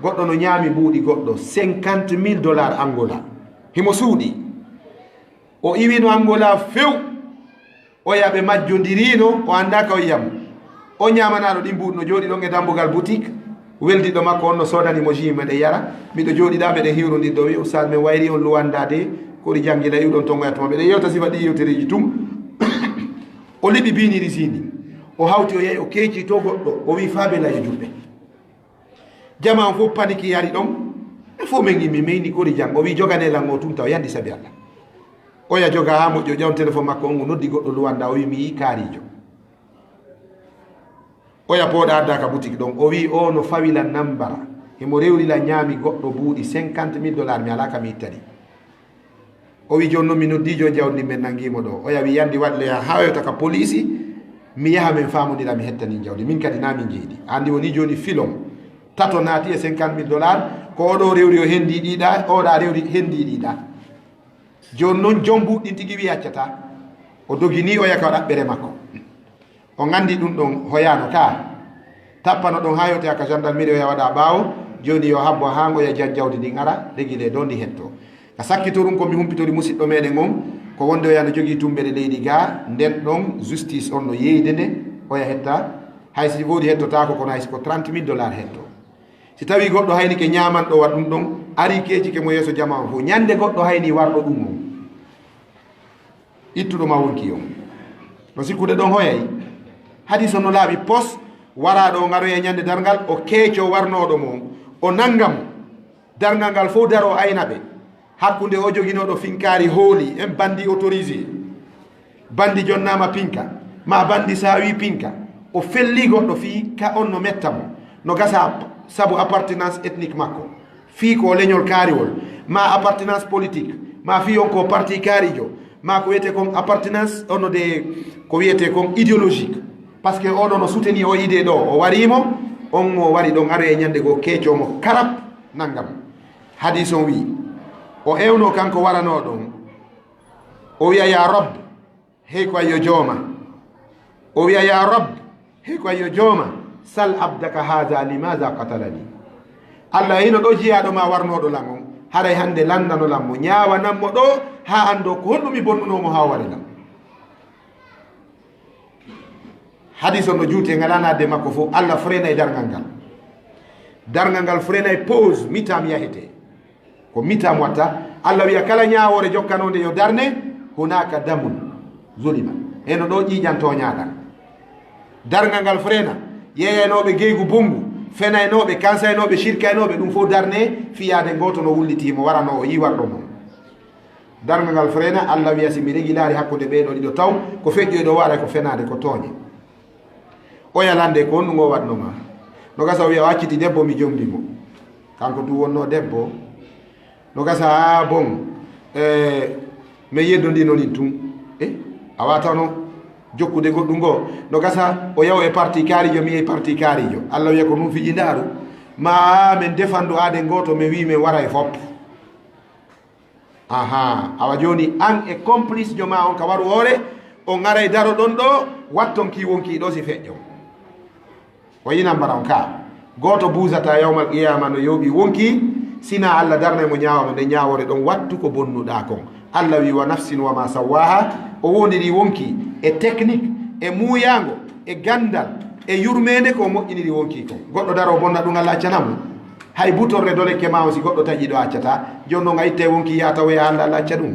Goɗɗo no ñaami mbuuɗi goɗɗo cinquante mille dollars Angola. Himo suuɗi. O iwino Angola few. Oya ɓe majjondiriino, o anndaa ka o yi'amo. O ñaamanaaɗo ɗin mbuuɗi no jooɗii ɗon e dambugal boutique. Weldiɗo makko on no soodani mo jus meɗen yara. Miɗo jooɗii ɗaa meɗen hiwrondiri ɗoo, wi'i, "Ustaas, men wayri on Luwannda de, kori janngila iwɗon ton oya tuma." Meɗen yewta sifa ɗii yewtereeji tun. O liɓi biiniri sii ndin. O hawti, o yahi, o keeci to goɗɗo. O wi'i, "Faa Bela yo juɓɓe." Jamaa on fow paniki yari ɗon. Ɓe fow men immi, men inni, "Kori jam?" O wi'i, "Joganee lan o tun taw, yandi sabi Alla." Oya joga haa moƴƴo, ƴawn telefon makko on, o noddi goɗɗo Luwannda, o wi'i, "Mi yi'i kaariijo." Oya pooɗa adda ka boutique ɗon. O wi'i, "O no fawi lan nambara. Himo rewri lan ñaami goɗɗo mbuuɗi cinquante mille dollars, mi alaa ka mi itta ɗi." O wi'i, "Jooni non mi noddii jom jawdi ndin, men nanngii mo ɗoo." Oya wi'i, "Yandi waɗ le haa yewta ka poliisi, mi yaha men faamondira, mi hetta ndin jawdi. Min kadi naa min jeyi ɗi." A anndi woni jooni filon tato naati e cinquante mille dollars, ko oo ɗoo rewri o hendii ɗi ɗaa, oo ɗaa rewri hendii ɗi ɗaa. Jooni non jom mbuuɗi ɗin tigi wi'i accataa. O dogi nii oya ka ɗaɓɓere makko. On anndi ɗum ɗon hoyaano ka. Tappano ɗon haa yewtoya ka gendarmerie, oya waɗa ɓaawo. Jooni yo habbo haa ngoya jan jawdi ndin ara, régulé ɗoo ndi hetto. Ka sakkitorun ko mi humpitori musiɗɗo meɗen on, ko wonde oya no jogii tummbere leydi ga, nden ɗon justice on no yeeyde nde, oya hetta. Hay si woodi hettotaako, kono hay si ko trente mille dollars hetto. Si tawii goɗɗo haynike ñaamanɗo wa ɗum ɗon, arii keecike mo yeeso jamaa on fow, ñande goɗɗo haynii warɗo ɗum on, ittuɗo ma wonkii on. No sikkude ɗon hoyay. Hadis on no laaɓi pos, waraaɗo on aroyay ñande darngal, o keeco warnooɗo mo on, o nannga mo. Darngal ngal fow daroo ayna ɓe. Hakkunde o joginooɗo finkaari hooli, en bandi autorisé. Bandi jonnaama pinka, maa bandi saawi pinka. O fellii goɗɗo fii ka on no metta mo. No gasa sabu appartenance ethnique makko. Fii ko leñol kaariwol, maa appartenance politique, maa fii on ko parti kaarijo, maa ko wiyetee kon appartenance, on no de ko wiyetee kon idéologique. Parce que oɗo no soutenir o idée ɗoo, o warii mo, on mo wari ɗon aroyay ñande goo keeco mo karab nannga mo. Hadis on wi'i, o ewnoo kanko waranoo ɗon, o wi'a, "Ya Rabb, hey ko ayyo jooma." O wi'a, "Ya Rabb, hey ko ayyo jooma, sal abdaka haza limaza qatalani." Alla, hino ɗoo jiyaaɗo ma warnooɗo lan on, haray hannde lanndano lan mo, ñaawanan mo ɗoo haa anndoo ko honɗum mi bonnunoo mo haa o wari lan. Hadis on no juuti e ngal, ana de makko fof, Alla frena e darngal ngal. Darngal ngal frena e pause, mitam yahete. Ko mitam watta, Alla wiya kala ñaawoore jokkanoonde yo darne, hunaka damun zulima. Eno ɗo ƴiiƴan tooñaaɗan. Darngal ngal frena, yeeyaynooɓe geygu bonngu, fenaynooɓe, kansaynooɓe, shirkaynooɓe, ɗum fof darne, fiyaade gooto no wulliti mo warano o yiwarɗo mo. Darnga ngal frena, Alla wiya, si mi regilaari hakkunde ɓee ɗoo ɗiɗo taw, ko feƴƴoy ɗoo waɗa ko fenaade, ko tooñe. O yalande ko honɗum o waɗno ma? No gasa o wiya o acciti debbo, mi jombi mo. Kanko du wonno debbo. No gasa, ah, bon, eh, min yeddondino nin tun. Eh, a watano jokkude goɗɗum goo. No gasa o yaw e parti kaarijo, mi e parti kaarijo. Alla wiya ko ɗum fiji ndaaru. Ma min defandu aaden gooto, min wi min waray fop. Ahaa, awa jooni an e complice jo ma on ka waru hoore, on aray daroɗon ɗo, watton ki wonkii ɗo si feƴƴo. O yinan mbara on ka. Gooto buusata yawmal qiyaama no yooɓi wonkii, sina Alla darnay mo ñaawa mo nde ñaawoore ɗon, wattu ko bonnuɗaa kon. Alla wi, "Wa nafsin wa ma sawwaha", o wondiri wonkii e technique, e muuyaango, e ganndal, e yurmeende ko o moƴƴiniri wonkii kon. Goɗɗo daro bonna ɗum, Alla accana mo? Hay butorre dolekke ma on, si goɗɗo taƴi ɗo, accata. Jooni non a ittay wonkii yaa tawoya hannde, Alla acca ɗum?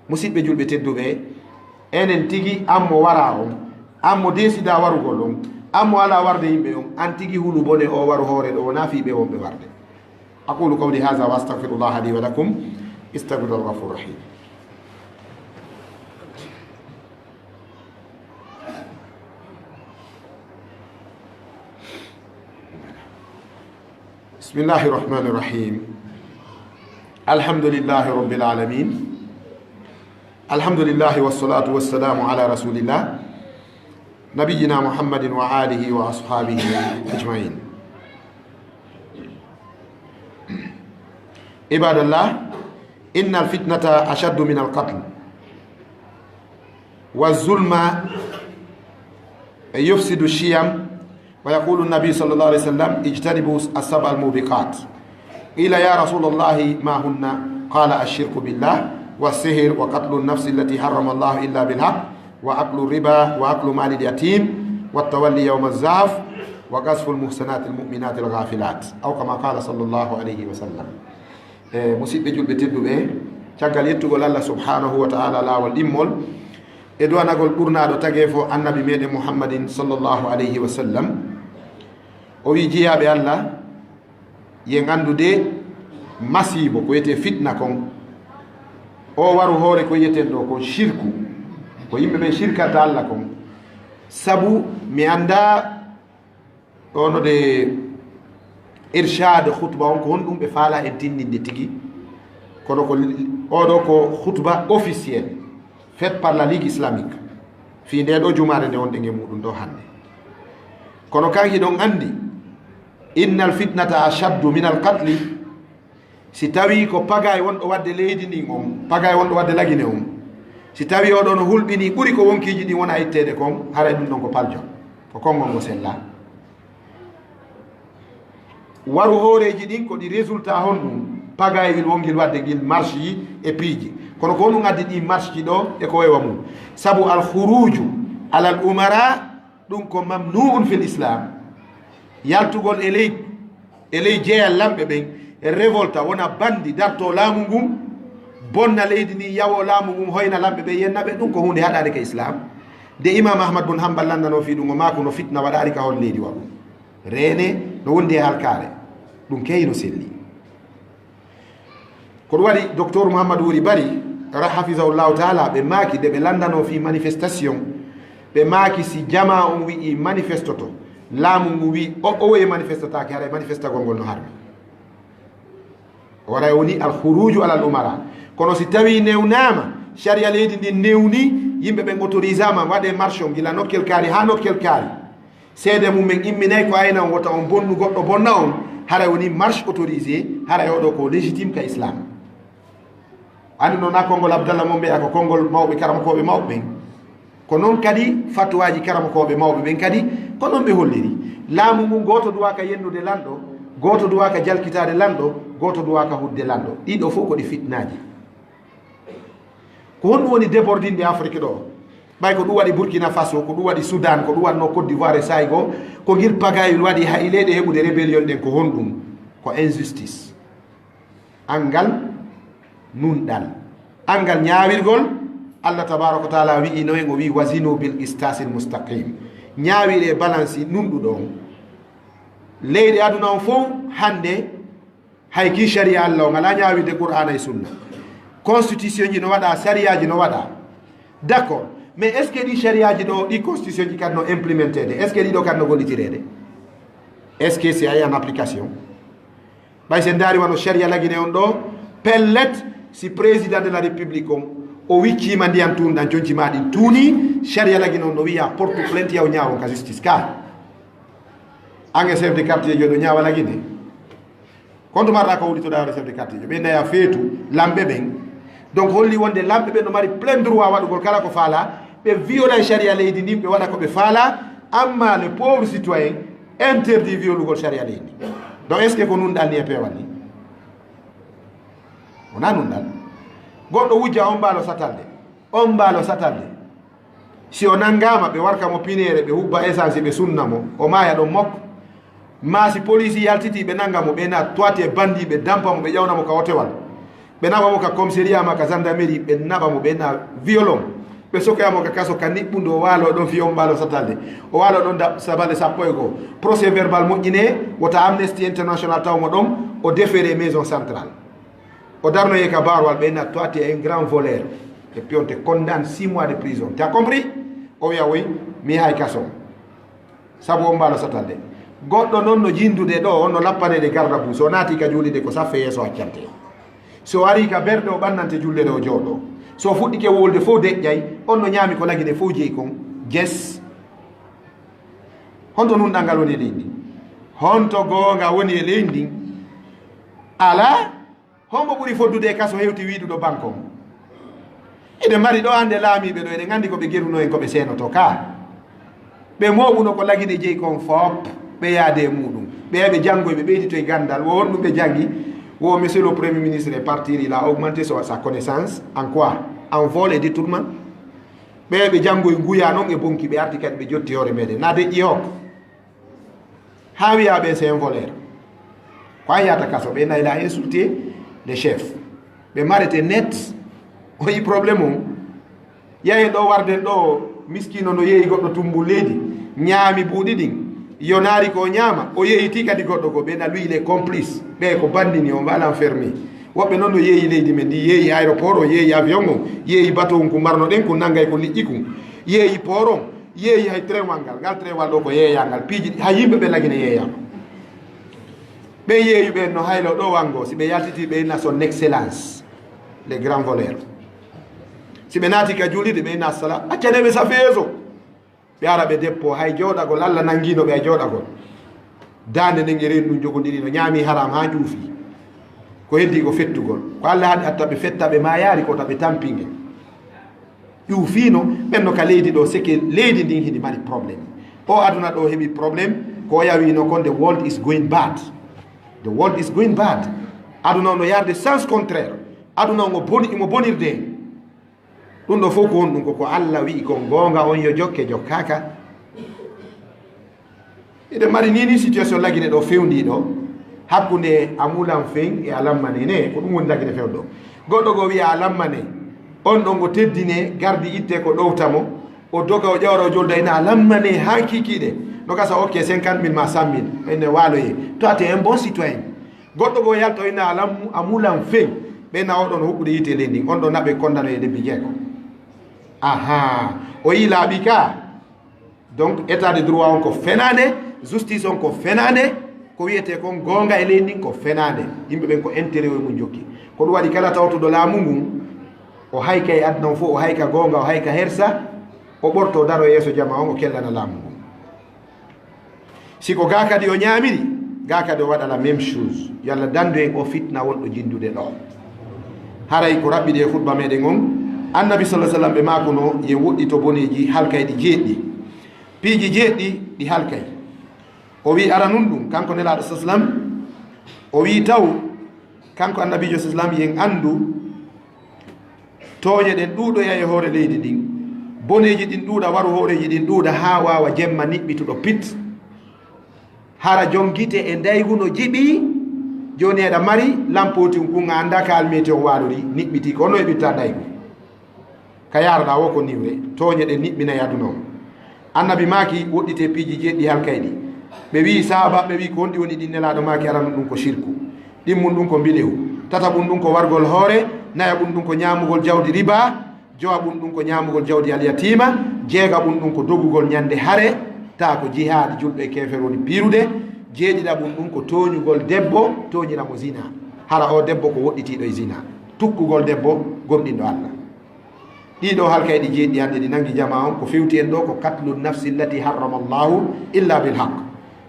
Musidɓe julɓe tedduɓe, enen tigi, an mo waraa on, an mo deesidaa warugol on, an mo alaa warde yimɓe on, an tigi hulu bone oo waru hoore ɗoo, wonaa fii ɓe wonɓe warde. أقول قولي هذا وأستغفر الله لي ولكم. استغفر الغفور الرحيم. بسم الله الرحمن الرحيم. الحمد لله رب العالمين. الحمد لله والصلاة والسلام على رسول الله نبينا محمد وآله وأصحابه أجمعين. عباد الله، إن الفتنة أشد من القتل، والظلم يفسد الشيم، ويقول النبي صلى الله عليه وسلم: اجتنبوا السبع الموبقات. قيل: يا رسول الله، ما هن؟ قال: الشرك بالله، والسحر، وقتل النفس التي حرم الله إلا بالحق، وأكل الربا، وأكل مال اليتيم، والتولي يوم الزحف، وقذف المحصنات المؤمنات الغافلات، أو كما قال صلى الله عليه وسلم. E, musidɓe julɓe tedduɓe, caggal yettugol Allah subhanahu wa ta'ala laawol ɗimmol, e du'anagol ɓurnaaɗo tageefo Annabi meɗen Muhammadin sallallahu alayhi wa sallam, o wi'i, jiyaaɓe Allah, yen anndu de masiibo ko wiyetee fitna kon, o waru hoore ko wiyeten ɗoo kon shirku, ko yimɓe ɓen shirkanta Allah kon. Sabu mi anndaa ɗoo no de irshad khutba on, ko honɗum ɓe faalaa en tinndinde tigi, kono ko li-, oo ɗoo ko khutba officiel fait par la Ligue Islamique fii ndee ɗoo jumaare nde wonɗen e muuɗum ɗoo hannde. Kono kan hiɗon anndi, innal fitnata ashaddu minal qatli. Si tawii ko pagaay wonɗo waɗde leydi ndin on, pagaay wonɗo waɗde Lagine on, si tawii oo ɗoo no hulɓinii ɓuri ko wonkiiji ɗin wona itteede kon, haray ɗum ɗon ko paljo, ko konngol ngo sellaa. Waru hooreeji ɗin ko ɗi résultat honɗum pagaayel wongel waɗde ngel marche yi e piiji. Kono ko honɗum addi ɗi marche ji ɗoo e ko wewa mum? Sabu al khuruju alal umara, ɗum ko mamnu'un fil Islam. Yaltugol e ley, e ley jeyal lamɓe ɓen, révolta, wona bandi, darto laamu ngun, bonna leydi ndin, yawo laamu ngun, hoyna lamɓe ɓen, yenna ɓe, ɗum ko huunde haɗaande ka Islam. Nde Imam Ahmad bun Hanbal lanndano fii ɗum, o maaku no fitna waɗaali ka hoore leydi waɗu. Reene no wondi e halkaare. Ɗum keyi no selli. Ko ɗum waɗi Docteur Mouhamadou Wuri Bari, ra-, hafizahullahu taala, ɓe maaki nde ɓe lanndano fii manifestation, ɓe maaki si jamaa on wi'i manifestoto, laamu ngu wi'i o, o e manifestataake, haray manifestagol ngol no harmi. O waray o woni al khuruju alal umara. Kono si tawii newnaama, sharia leydi ndin newni, yimɓe ɓen autorisama waɗee marche on gila nokkel kaari haa nokkel kaari. Seede mum en imminay ko ayna on wota on bonnu goɗɗo bonna on, haray woni marche autorisé, haray oo ɗoo ko légitime ka Islam. Anndi noon na konngol Abdallah mo mbiya ko konngol mawɓe karamokooɓe mawɓe ɓen. Ko noon kadi fatwaaji karamokooɓe mawɓe ɓen kadi, ko noon ɓe holliri. Laamu ngun gooto duwaaka yennude lanɗo, gooto duwaaka jalkitaade lanɗo, gooto duwaaka hudde lanɗo. Ɗiɗo fof ko ɗi fitnaaji. Ko honɗum woni débordinde Afrique ɗoo? Ɓay ko ɗum waɗi Burkina Faso, ko ɗum waɗi Soudan, ko ɗum waɗno Côte d'Ivoire e saa'i goo, ko ngir pagayol waɗi hay leyɗe heɓude rébellion ɗen, ko honɗum? Ko injustice. Anngal nunɗal. Anngal ñaawirgol, Allah tabaraka wa taala wi'i no en, o wi'i: "Wazinu bil qistasil mustaqim." Ñaawiree balansi nunɗuɗo on. Leyɗe aduna on fow hannde, hay kii sharia Allah on alaa ñaawirde Qur'aana e Sunna. Constitution ji no waɗa, shariaji no waɗa. D'accord. Mais est-ce que ɗi shariaji ɗo, ɗi constitution ji kadi no implementeede? Est-ce que ɗi ɗo kadi no gollitireede? Est-ce que c'est en application? Ɓay si en ndaari wano sharia lagine on ɗo, pellet, si président de la république on, o wicciima ndiyan tuunɗan, conci maa ɗin tuuni, sharia lagine on no wiya porte plainte, yaw ñaawon ka justice ka. An e chef de quartier joɗo ñaawa lagine. Kontu marɗa ko woni to dawre chef de quartier, ɓe naya feetu lamɓe ɓen. Donc holli wonde lamɓe ɓen no mari plein droit waɗugol kala ko faala, ɓe viola sharia leydi ndin, ɓe waɗa ko ɓe faala, amma le pauvre citoyen interdit violugol sharia leydi. Donc est-ce que ko nunɗal ni e peewal ni? Wona nunɗal. Goɗɗo wujja on mbaalo satalde, on mbaalo satalde. Si o nanngaama, ɓe warka mo pineere, ɓe hubba essence, ɓe sunna mo, o maaya ɗon mok. Maa si poliisi yaltitii, ɓe nannga mo, ɓe na toite bandi, ɓe dampa mo, ɓe ƴawna mo ka hotewal. Ɓe naɓa mo ka commissariat ma ka gendarmerie, ɓe naɓa mo, ɓe na violon. Ɓe sokoya mo ka kaso ka niɓɓundu, o waalo ɗon fii on ɓaalo satalde. O waalo ɗon da-, sabalɗe sappo e goo. Procès verbal moƴƴine, wota Amnesty International taw mo ɗon, o déféré maison centrale. O darnoye ka barwal, ɓe na toi tu es un grand voleur. Et puis on te condamne six mois de prison. Tu as compris? O wiya, "Oui, mi yahay kaso." Sabu on mbaalo satal de. Goɗɗo non no jindude ɗo, on no lappanede garde à vue. So naati ka juulirde ko saffe yeeso accante. So ari ka berde o ɓannante julde ɗo o jooɗo. So fuɗɗike wolde fof deƴƴay, on no ñaami ko lagine fof jeyi kon. Jes. Honto nunɗal ngal woni e leydi ndin? Honto goonga woni e leydi ndin? Alaa. Hombo ɓuri foddude e kaso hewti wiiduɗo banque on? Eɗen mari ɗo hannde laamiiɓe ɗo, eɗen anndi ko ɓe geruno en, ko ɓe seenoto ka. Ɓe mooɓuno ko lagine jeyi kon fof, ɓe yaade e muɗum. Ɓe yaha ɓe janngoy, ɓe ɓeyditoy ganndal. Wo honɗum ɓe janngi? Wo monsieur le premier ministre est parti, il a augmenté sa, sa connaissance. En quoi? En vol et détournement. Ɓe ɓe janngoy nguya non e bonki, ɓe arti kadi ɓe jotti hoore meɗen. Na deƴƴi hok. Haa wiyaa ɓe c'est un voleur. Ko an yahata kaso, ɓe na il a insulté le chef. Ɓe marete net, o yi problème on. Yahen ɗo warden ɗo, miskino no yeeyi goɗɗo tumbun leydi, ñaami buuɗi ɗin, yonaari ko o ñaama, o yeeyitii kadi goɗɗo goo, ɓe na lui il est complice. Ɓe ko bandini on, voilà enfermé. Woɓɓe non no yeeyi leydi men ndi, yeeyi aéroport on, yeeyi avion on, yeeyi bateau on kun marnoɗen kun, nanngay ko liƴƴi kun, yeeyi port on. Yeeyi hay train wal ngal, ngal train wal ɗo ko yeeyangal. Piiji ɗi, hay yimɓe ɓe lagine yeeyaama. Ɓe yeeyu ɓen no haylo ɗo wanngo, si ɓe yaltiti ɓe inna son excellence, les grands voleurs. Si ɓe naati ka juulirde ɓe inna assala, accane ɓe safe yeeso. Ɓe ara ɓe deppo, hay jooɗagol, Allah nanngino ɓe e jooɗagol. Daande nden e reendu ndun jogondirino, ñaami haram haa ƴuufi. Ko heddi ko fettugol. Ko Allah haɗi atta ɓe fetta ɓe maayaali ko ta ɓe tampinge. Ƴuufiino, ɓen no ka leydi ɗo, seke leydi ndin hidi mari problème. O aduna ɗo heɓi problème, ko o yawino kon, the world is going bad. The world is going bad. Aduna on no yarde sens contraire. Aduna on o boni, imo bonirde. Ɗum ɗo fof ko honɗum? Ko ko Allah wi'i kon goonga, on yo jokke, jokkaaka. Eɗen mari nii nii situation lagine ɗo fewndiiɗo hakkunde Amulan Fen e Alammane ne, ko ɗum woni lagine fewndo. Goɗɗo goo wi'a Alammane, on ɗon o teddine, gardi itte ko ɗowta mo, o doga o ƴawra o jolda ina Alammane haa kiikiiɗe. No gasa okke cinquante mille ma cent mille, ene waaloye. Toi, t'es un bon citoyen. Goɗɗo goo yalta o ina Alam-, Amulan Fen, ɓe na oɗon huɓɓude yiite leydi, on ɗo naɓe kondano e lebbi jeego. Aha, o yii laaɓi ka. Donc, état de droit on ko fenaande, justice on ko fenaande, ko wiyetee kon goonga e leydi ndin ko fenaande. Yimɓe ɓen ko intérêt o mum jokki. Ko ɗum waɗi kala tawtuɗo laamu ngun, o hayka e aduna on fof, o hayka goonga, o hayka hersa, o ɓorto daro e yeeso jama on, o kellana laamu ngun. Si ko gaa kadi o ñaamiri, gaa kadi o waɗa la même chose. Yo Allah dandu en o fitna wonɗo jindude ɗo. Haray ko raɓɓiɗi e khutba meɗen on, Annabi sallallahu alaihi wasallam ɓe maakuno ye woɗɗito boneeji halkayɗi jeeɗɗi. Piiji jeeɗɗi ɗi halkay. O wi aranun ɗum, kanko Nelaaɗo sallallahu alaihi wasallam, o wi taw, kanko Annabiijo sallallahu alaihi wasallam, yen anndu tooñe ɗen ɗuuɗoya e hoore leydi ndin. Boneeji ɗin ɗuuɗa, waru hooreeji ɗin ɗuuɗa, haa waawa jemma niɓɓituɗo pit. Hara jon gite e ndaygu no jiɓi, jooni eɗa mari lampooti kun, a anndaa ka almeeti on waalori, niɓɓitii ko no e ɓitta ndaygu. Ka yaaroɗaa woo ko niwre, tooñe ɗen niɓɓinay aduna on. Annabi maaki, woɗɗitee piiji jeeɗɗi halkayɗi. Ɓe wi'i sahaabaaɓe ɓe wi'i, ko honɗi woni ɗin? Nelaaɗo maaki, aranun ɗum ko shirku, ɗimmun ɗum ko mbilewu, tataɓun ɗum ko wargol hoore, nayaɓun ɗum ko ñaamugol jawdi riba, jowaɓun ɗum ko ñaamugol jawdi alyatiima, jeegaɓun ɗum ko dogugol ñande hare, taa ko jihaadi julɓe e keefeer woni piirude, jeeɗiɗaɓun ɗum ko tooñugol debbo, tooñira mo zina, hara oo debbo ko woɗɗitiiɗo e zina, tukkugol debbo gomɗinɗo Allah. Ɗii ɗoo halkayɗi jeeɗiɗi hannde ɗi nanngi jamaa on, ko fewti en ɗoo ko katlu nafsi allati harrama Allahu illa bil haq.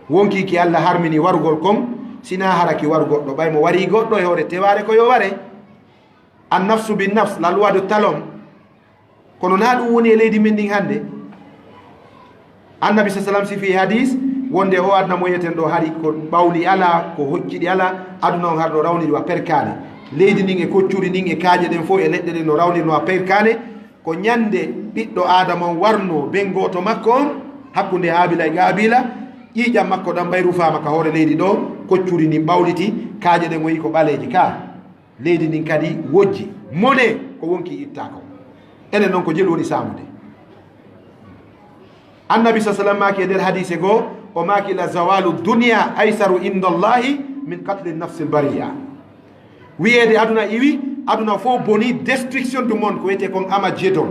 Wonkii ki Allah harmini warugol kon, sinaa hara ki waru goɗɗo, ɓay mo warii goɗɗo e hoore tewaare ko yo ware. An nafsu bin nafs, la loi de Talon. Kono naa ɗum woni e leydi men ndin hannde. Annabi sa sallam sifi e hadis wonde o aduna mo yeten ɗo hari ko ɓawli alaa, ko hocciɗi alaa, aduna on har no rawniri wa perkaane. Leydi ndin e koccuri ndin e kaaƴe ɗen fof e leɗɗe ɗen no rawniri no wa perkaane. Ko ñande ɓiɗɗo Aadama on warno ben gooto makko on, hakkunde Haabila e Qaabila, ƴiiƴam makko ɗam ɓay rufaama ka hoore leydi ɗo, koccuri ndin ɓawliti, kaaƴe ɗen o yi ko ɓaleeje ka. Leydi ndin kadi wojji. Mone ko wonki ittaako. Enen noon ko jelu woni saamude. Annabi sa sallam maaki e nder hadiise goo, o maaki: "La zawalu dunya aysaru inda Allahi min qatli nafsil bariya." Wiyeede aduna iwi, aduna fof boni, destruction du monde, ko wiyetee kon Armageddon.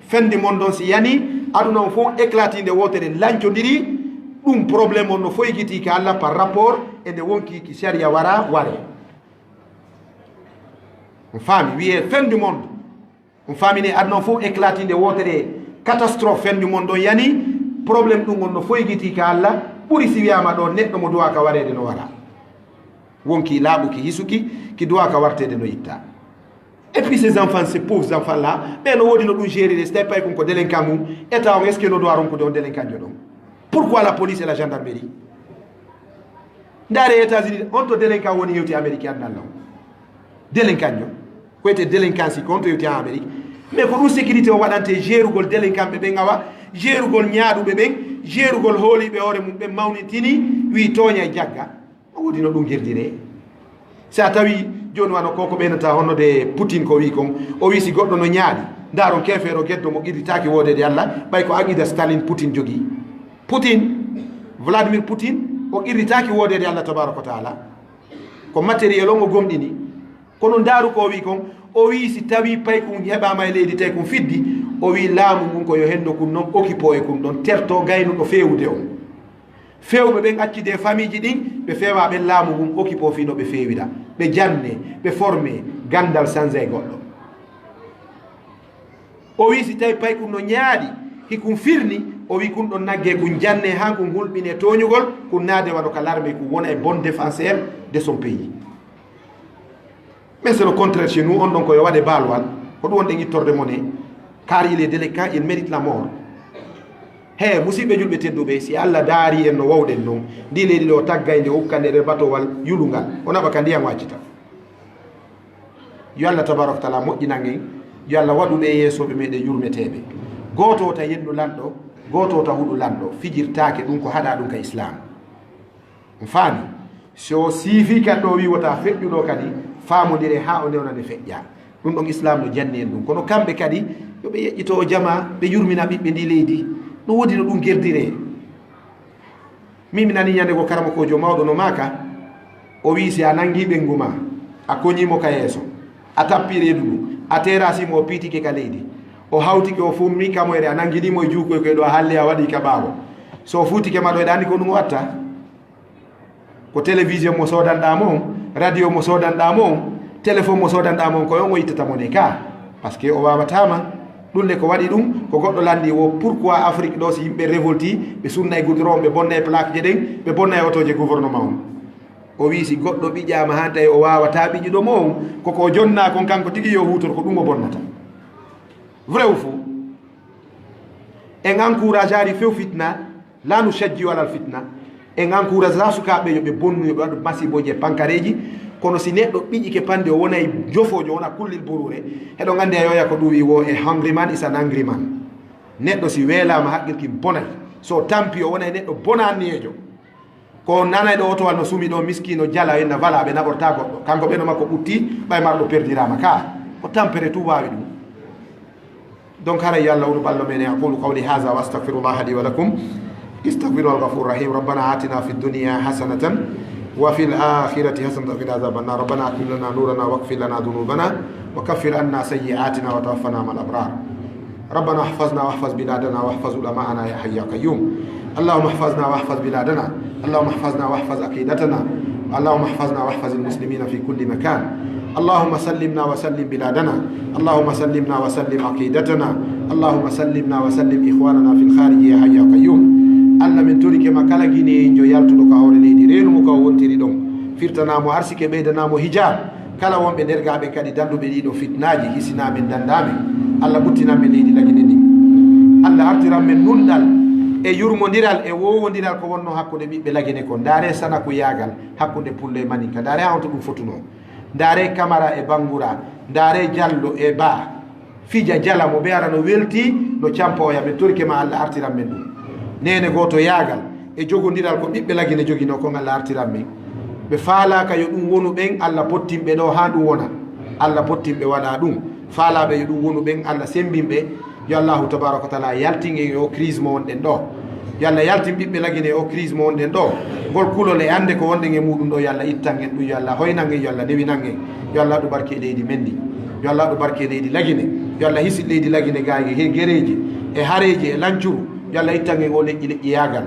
Fin du monde on si yani, aduna on fof éclati nde wootere, lancondiri, ɗum problème on no foygitii ka Allah par rapport e nde wonki ki sariya wara ware. On faami, wiyee fin du monde. On faamini aduna on fof éclati nde wootere, catastrophe fin du monde on yani, problème ɗum on no foygitii ka Allah, ɓuri si wiyaama ɗo neɗɗo mo duwaaka wareede no wara. Wonki laaɓuki hisuki, ki duwaaka warteede no itta. Et puis ces enfants, ces pauvres enfants là, ɓe no woodi no ɗum gérer, si tawi paykun ko délinquant mum, état on est-ce que no duwa ronkude on délinquantjo ɗon? Pourquoi la police et la gendarmerie? Ndaare États-Unis, on to délinquant woni hewti Amérique, aduna Allah on. Délinquantjo. Ko wiyetee délinquance ko on to hewti en Amérique. Mais ko ɗum sécurité o waɗantee, jeerugol délinquantɓe ɓen, awa, jeerugol ñaaɗuɓe ɓen, jeerugol hooliiɓe hoore mum ɓen, mawnintini, wii tooña e jagga. O woodi no ɗum gerdiree. Si a tawi jooni wano ko, ko ɓeynata honno de Poutine ko wii kon, o wii si goɗɗo no ñaaɗi, ndaaron keefeero geddo mo qirritaaki woodeede Allah, ɓay ko aqida Stalin Poutine jogii. Poutine, Vladimir Poutine, o qirritaaki woodeede Allah tabaaraka wa taala. Ko matériel on o gomɗini. Kono ndaaru ko o wii kon, o wii si tawi paykun heɓaama e leydi tawi kun fiddi, o wii laamu ngun ko yo henndo kun non occupoo e kun ɗon, tertoo gaynuɗo feewude on. Feewɓe ɓen accide e famiiji ɗin, ɓe feewaa ɓen laamu ngun occupoo fii no ɓe feewira. Ɓe janne, ɓe forme, ganndal sanza e goɗɗo. O wii si tawi paykun no ñaaɗi, hikun firni, o wii kun ɗon nagge kun janne haa kun hulɓine tooñugol, kun naade wano ka larme kun wona e bon défenseur de son pays. Mais c'est le contraire chez nous, on ɗon ko yo waɗe baalwal, ko ɗum wonɗen ittorde mone, car il est délinquant, il mérite la mort. He, musiɓɓe julɓe tedduɓe, si Allah daari en no wowɗen non, ndi leydi ɗo taggay nde, o ukka nde nder batowal yulungal, o naɓa ka ndiyan o accita. Yo Allah tabaraka wa taala moƴƴinan en, yo Allah waɗu ɓe yeesooɓe meɗen yurmeteeɓe. Gooto wota yennu lanɗo, gooto wota huɗu lanɗo, fijirtaake ɗum ko haɗa ɗum ka Islam. On faami? Si o siifii kadi ɗo wii wota feƴƴu ɗo kadi, faamondiree haa o newna nde feƴƴa. Ɗum ɗon Islam no janni en ɗum. Kono kamɓe kadi, yo ɓe yeƴƴito o jama, ɓe yurmina ɓiɓɓe ndi leydi. No woodi no ɗum gerdiree. Min mi nani ñande ko karamokoojo mawɗo no maaka, o wii si a nangi ɓengu ma, a koñi mo ka yeeso, a tappi reedu ndu, a terasi mo, o piitike ka leydi, o hawtike, o fummi kamoyre, a nangini mo e juukoy koy ɗo, a halli a waɗi ka ɓaawo. So o fuutike ma ɗo, eɗa anndi ko ɗum o watta? Ko télévision mo soodanɗaa mo on, radio mo soodanɗaa mo on, téléphone mo soodanɗaa mo on, ko on o ittata mo ne ka. Parce que o waawataa ma. Ɗum ne ko waɗi ɗum, ko goɗɗo lanndii wo, pourquoi Afrique ɗo, si yimɓe révolti, ɓe sunna e goudron, ɓe bonna e plaque je ɗen, ɓe bonna e otoje gouvernement on? O wii si goɗɗo ɓiƴaama haa tawi o waawataa ɓiƴuɗo mo on, ko ko jonnaa kon kanko tigi yo huutor, ko ɗum o bonnata. Vrai ou faux? En encourageaari few fitna, la nu shajjiu alal fitna. En encouragea sukaaɓe yo ɓe bonnu, yo ɓe waɗu masiibooji e pankareeji. Kono si neɗɗo ɓiƴike panndi, o wonay jofoojo, o wona kullil buruure. Heɗo nganndi a yoya ko ɗum wi wo, a hungry man is an angry man. Neɗɗo si weelaama, haqqil kin bonay. So tampi, o wonay neɗɗo bonanniyeejo. Ko nanayɗo otowal no sumi ɗo, miskiino, jala, inna, wala, ɓe naɓorta goɗɗo. Kanko ɓeno makko ɓutti, ɓay marɗo perdiraama. Ka, ko tampere tu waawi ɗum. Donc, haray yo Allah wonu ballo men. أقول قولي هذا وأستغفر الله لي ولكم. استغفروه، الغفور الرحيم. ربنا آتنا في الدنيا حسنة وفي الآخرة حسنة وقنا عذاب النار. ربنا أتمم لنا نورنا واغفر لنا ذنوبنا وكفر عنا سيئاتنا وتوفنا مع الأبرار. ربنا احفظنا واحفظ بلادنا واحفظ علماءنا يا حي يا قيوم. اللهم احفظنا واحفظ بلادنا. اللهم احفظنا واحفظ عقيدتنا. اللهم احفظنا واحفظ المسلمين في كل مكان. اللهم سلمنا وسلم بلادنا. اللهم سلمنا وسلم عقيدتنا. اللهم سلمنا وسلم إخواننا في الخارج يا حي يا قيوم. Allah, min torike ma kala Guinéen jo yaltuɗo ka hoore leydi, reenu mo ka o wontiri ɗon. Firtana mo arsike, ɓeydana mo hijab. Kala wonɓe nder gaa ɓen kadi danduɓe ɗiɗo fitnaaji, hisinaa men, dandaa men. Allah ɓuttinan men leydi Lagine ndin. Allah artiran men nunɗal e yurmondiral e wowondiral ko wonno hakkunde ɓiɓɓe Lagine kon. Ndaare sanakuyaagal hakkunde pullo e maninka. Ndaare haa on to ɗum fotunoo. Ndaare Kamara e Bangura. Ndaare Jallo e Ba. Fija jala mo ɓe ara no welti, no campoya. Min torike ma, Allah artiran men ɗum. Neene gooto yaagal e jogondiral ko ɓiɓɓe Lagine joginoo kon, Allah artiran men. Ɓe faalaaka yo ɗum wonu ɓen, Allah pottin ɓe ɗo haa ɗum wona. Allah pottinɓe waɗa ɗum. Faalaaɓe yo ɗum wonu ɓen Allah sembinɓe. Yo Allahu tabaraka wa taala yaltin en e o crise mo wonɗen ɗo. Yo Allah yaltin ɓiɓɓe Lagine e o crise mo wonɗen ɗo. Ngol kulol e annde ko wonɗen e muɗum ɗo, yo Allah ittan en ɗum, yo Allah hoynan en, yo Allah newinan en. Yo Allah waɗu barke e leydi men ndi. Yo Allah waɗu barke e leydi Lagine. Yo Allah hisit leydi Lagine ga e he gereeji, e hareeji, e lancuru. Yo Allah ittan en o leƴƴi leƴƴiyaagal.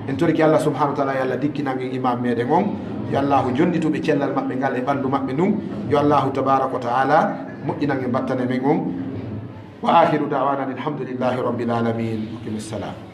En torike Allah subhanahu wa taala, yo Allah dikkinan en imam meɗen on. Yo Allahu jonnituɓe cellal maɓɓe ngal e ɓanndu maɓɓe ndun. Yo Allahu tabaraka wa taala moƴƴinan en battane men on. Wa akhiru da'wana alhamdulillahi rabbil alamin. Aqimis salam.